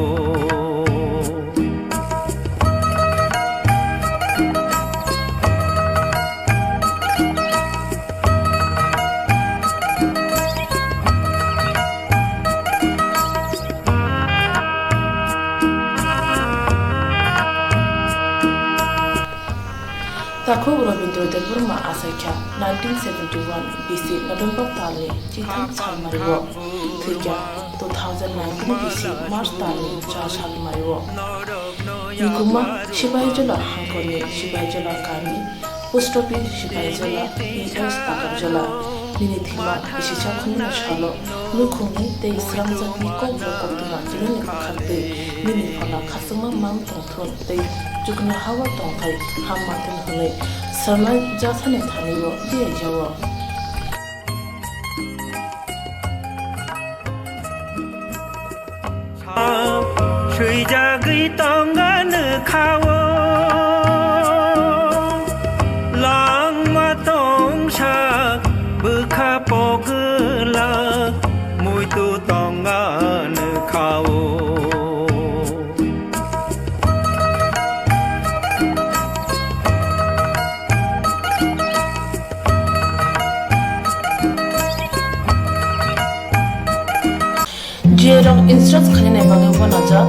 Takhuk Rabindra Debbarma achaikha nineteen seventy-one B C November talni chitham salmario, thwikha two thousand nineteen B C March talni cha salmario. Mikuma Sipahijola hangkorni Sipahijola kami, post office Sipahijola, P S Takarjola. Nini thwima bisisa khunino salo nukhungni tei srangjakni kok bo koktwma twnini bwkhaktwi nini phola khasukma man tongthun tei chuknohao tongthai hamma thun hwnwi swrwngjaknai thanibo tiyaijago. Swijagwi tonga nukha-o, langma tongsa bwkha pogwlak, muitu tonga nukha-o. Jiyarok insurance khainani bagwi uanajak,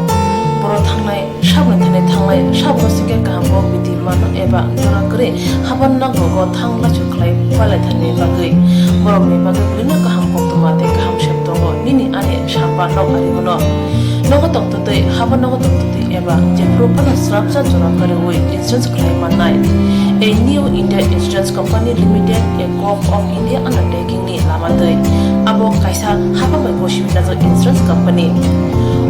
borok thangnai saboni thani thanglai, saboni sikhe kaham bo bidi mano eba jora kwrwi haban nogo thang lachu khlai palaithani bagwi, borokni bagwi belino kaham koktwma tei kaham sep tongo nini ani samba nok ari hwno. Nogo tongtwtwi, haban nogo tongtwtwi eba jephuru phano srapsa jora kwrwi insurance khlai mannai. A New India Insurance Company Limited, a Govt of India undertaking ni lama twi. Abo kaisa hapang bai gosi binajak insurance company.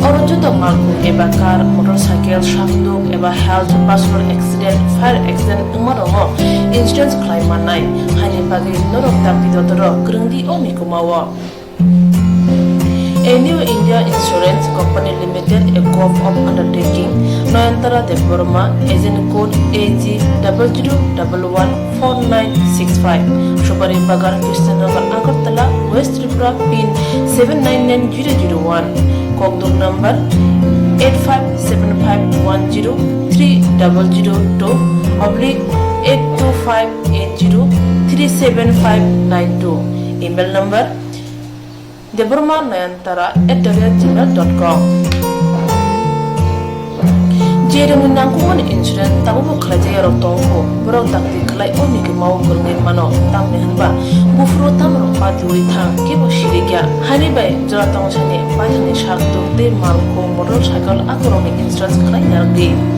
Oro joto malkhung eba car, motorcycle, sakduk eba health, personal accident, fire accident wngma rokno insurance khlai mannai. Haini bagwi norok dakti dotoro kwrwng di o mikuma o. A New India Insurance Company Limited, a Govt of undertaking, Nayantara Debbarma, agent code A G double zero double one four nine six five, Subari Bagan, Krishnanagar, Agartala, West Tripura, pin seven nine nine zero zero one, kokduk number eight five seven five one zero three double zero two oblique eight two five eight zero three seven five nine two, email number Debbarma Nayantara at the rate gmail dot com. Jeremni nangkukmani insurance tabukbo khlaijak yarok tongkho, borok dakti khlai o mikuma o kwrwngwi mano, tamni hwnba buphuru tamrok patiwi thang kebo sirikya. Hani bai jora tongsani paithakni sak tuk tei malkhung, motorcycle akorokni insurance khlai narwkdi.